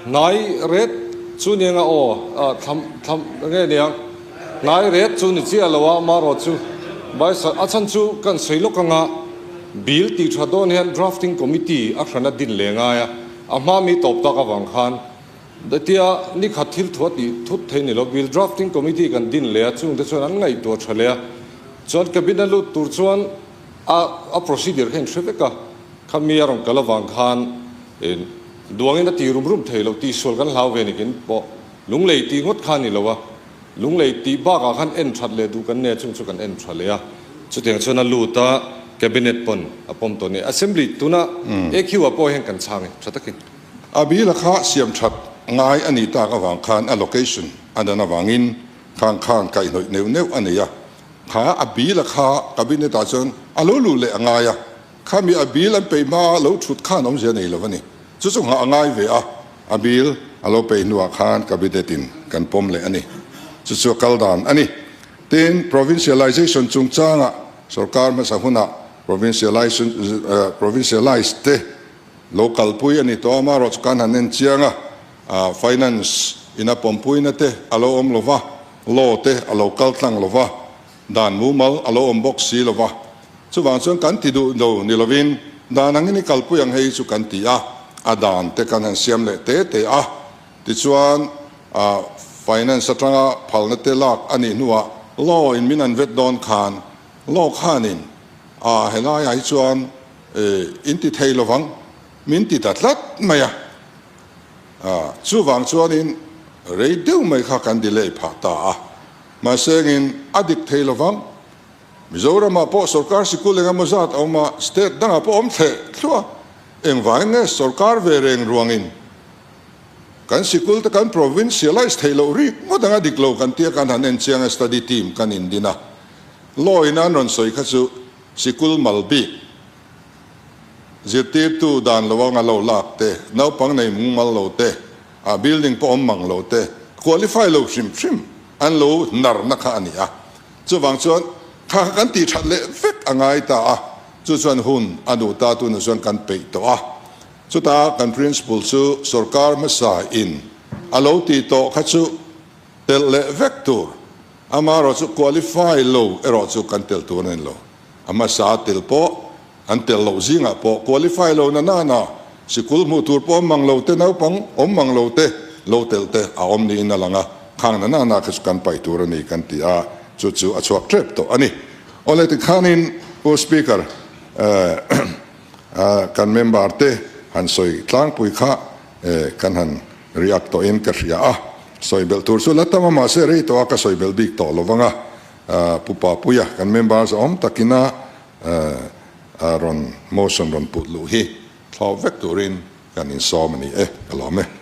Hnai ret chu ni anga aw ah thlam thlam nge niang hnai ret chu ni chiah lo a marawh chu baisa a chhan chu kan sawi lawk anga bill tih tha dawn hian drafting committee a hran a din leh ngai a a hma mi tawp tak avang khan tia nikhat thil thu a tih thut thei ni lo bill drafting committee kan din leh a chungte chuan an ngaihtuah tha leh a chuan cabinet lut tur chuan a a procedure kha in hre vek a. Khami a rawn kal avang khan duangin a ti rum rum thei lo, tihsual kan hlau ve nikin pawh lunglei tih ngawt kha a ni lo a, lunglei tih bakah khan en that leh duh kan nei a, chung chu kan en tha leh a, chutiang chuan a lut a, Cabinet pawn a pawm tawh a ni. Assembly tuna AQ ah pawh hian kan chhang e, tha takin. A bil a kha siam that ngai a nih tak avang khan a location a dan avangin khang khan kaihhnawih neuh neuh a nei a, kha a bil a kha Cabinet ah chuan a lo luh leh a ngai a. Khami a bill an peih hma lo thut khan awmzia nei lo a ni. Chu chu nghah a ngai ve a, a bill a lo peih hnuah khan Cabinet in kan pawm leh a ni. Chu chu a kal dan a ni. Tin, provincialization chungchangah sorkar hmasa hunah provincialization provincialize te lo kalpui a ni tawh a, amaherawh chu kan han en chiang a, finance in a pawmpuina te a lo awm lo va, law te a lo kal tlang lo va, dan mumal a lo awm bawk si lo va. Chuvang chuan kan ti duh lo ni lovin dan angin i kalpui ang hei chu kan ti a, a dan te kan han siam leh te te a. Tichuan finance atanga phalna te lak a nih hnuah law in min an vet dawn khan law khanin a helaiah hi chuan in ti thei lovang min ti ta tlat mai a. Chuvang chuanin rei deuh mai kha kan delay phah ta a, mahse engin a dik thei lovang. Mizoramah pawh sorkar sikul eng emaw zat a awm a, state dangah pawh awm thleh thluah. Engvangin nge sorkar ve reng ruangin kan sikul te kan provincialize theih loh rik ngawt anga dik lo kan tia kan han en chiang a, study team kan indin a. Law in an rawn sawi kha chu Sikul mal bik zirtirtu dan lo anga lo lak te, naupang nei mungmal lo te, a building pawh awm mang lo te, qualify lo hrim hrim an lo narna kha a ni a. Chuvang chuan kha kha kan tih that leh vek a ngai ta a, chu chuan hun a duh ta tunah chuan kan peih tawh a. Chuta kan principal chu sorkar hmasa in a lo tih tawh kha chu telh leh vek tur, amaherawh chu qualify lo erawh chu kan telh tur a ni lo. A hmasa tel pawh an telh loh zingah pawh qualify lo na nana sikul hmuh tur pawh awm mang lo te, naupang awm mang lo te lo telh te a awm niin a lang a, khang na nana kha chu kan paih tur a ni kan ti a, chu chu a chhuak tep tawh a ni. Awle tikhanin Pu Speaker kan member te han sawi tlangpui kha kan han react tawhin ka hria a, sawi belh tur chu la tam a mahse rei tawh a ka sawi belh bik tawh lo vang a. Pu Papuia kan member zawm takina rawn motion rawn put luh hi thlawp vek turin kan insawm a ni e, ka lawm e.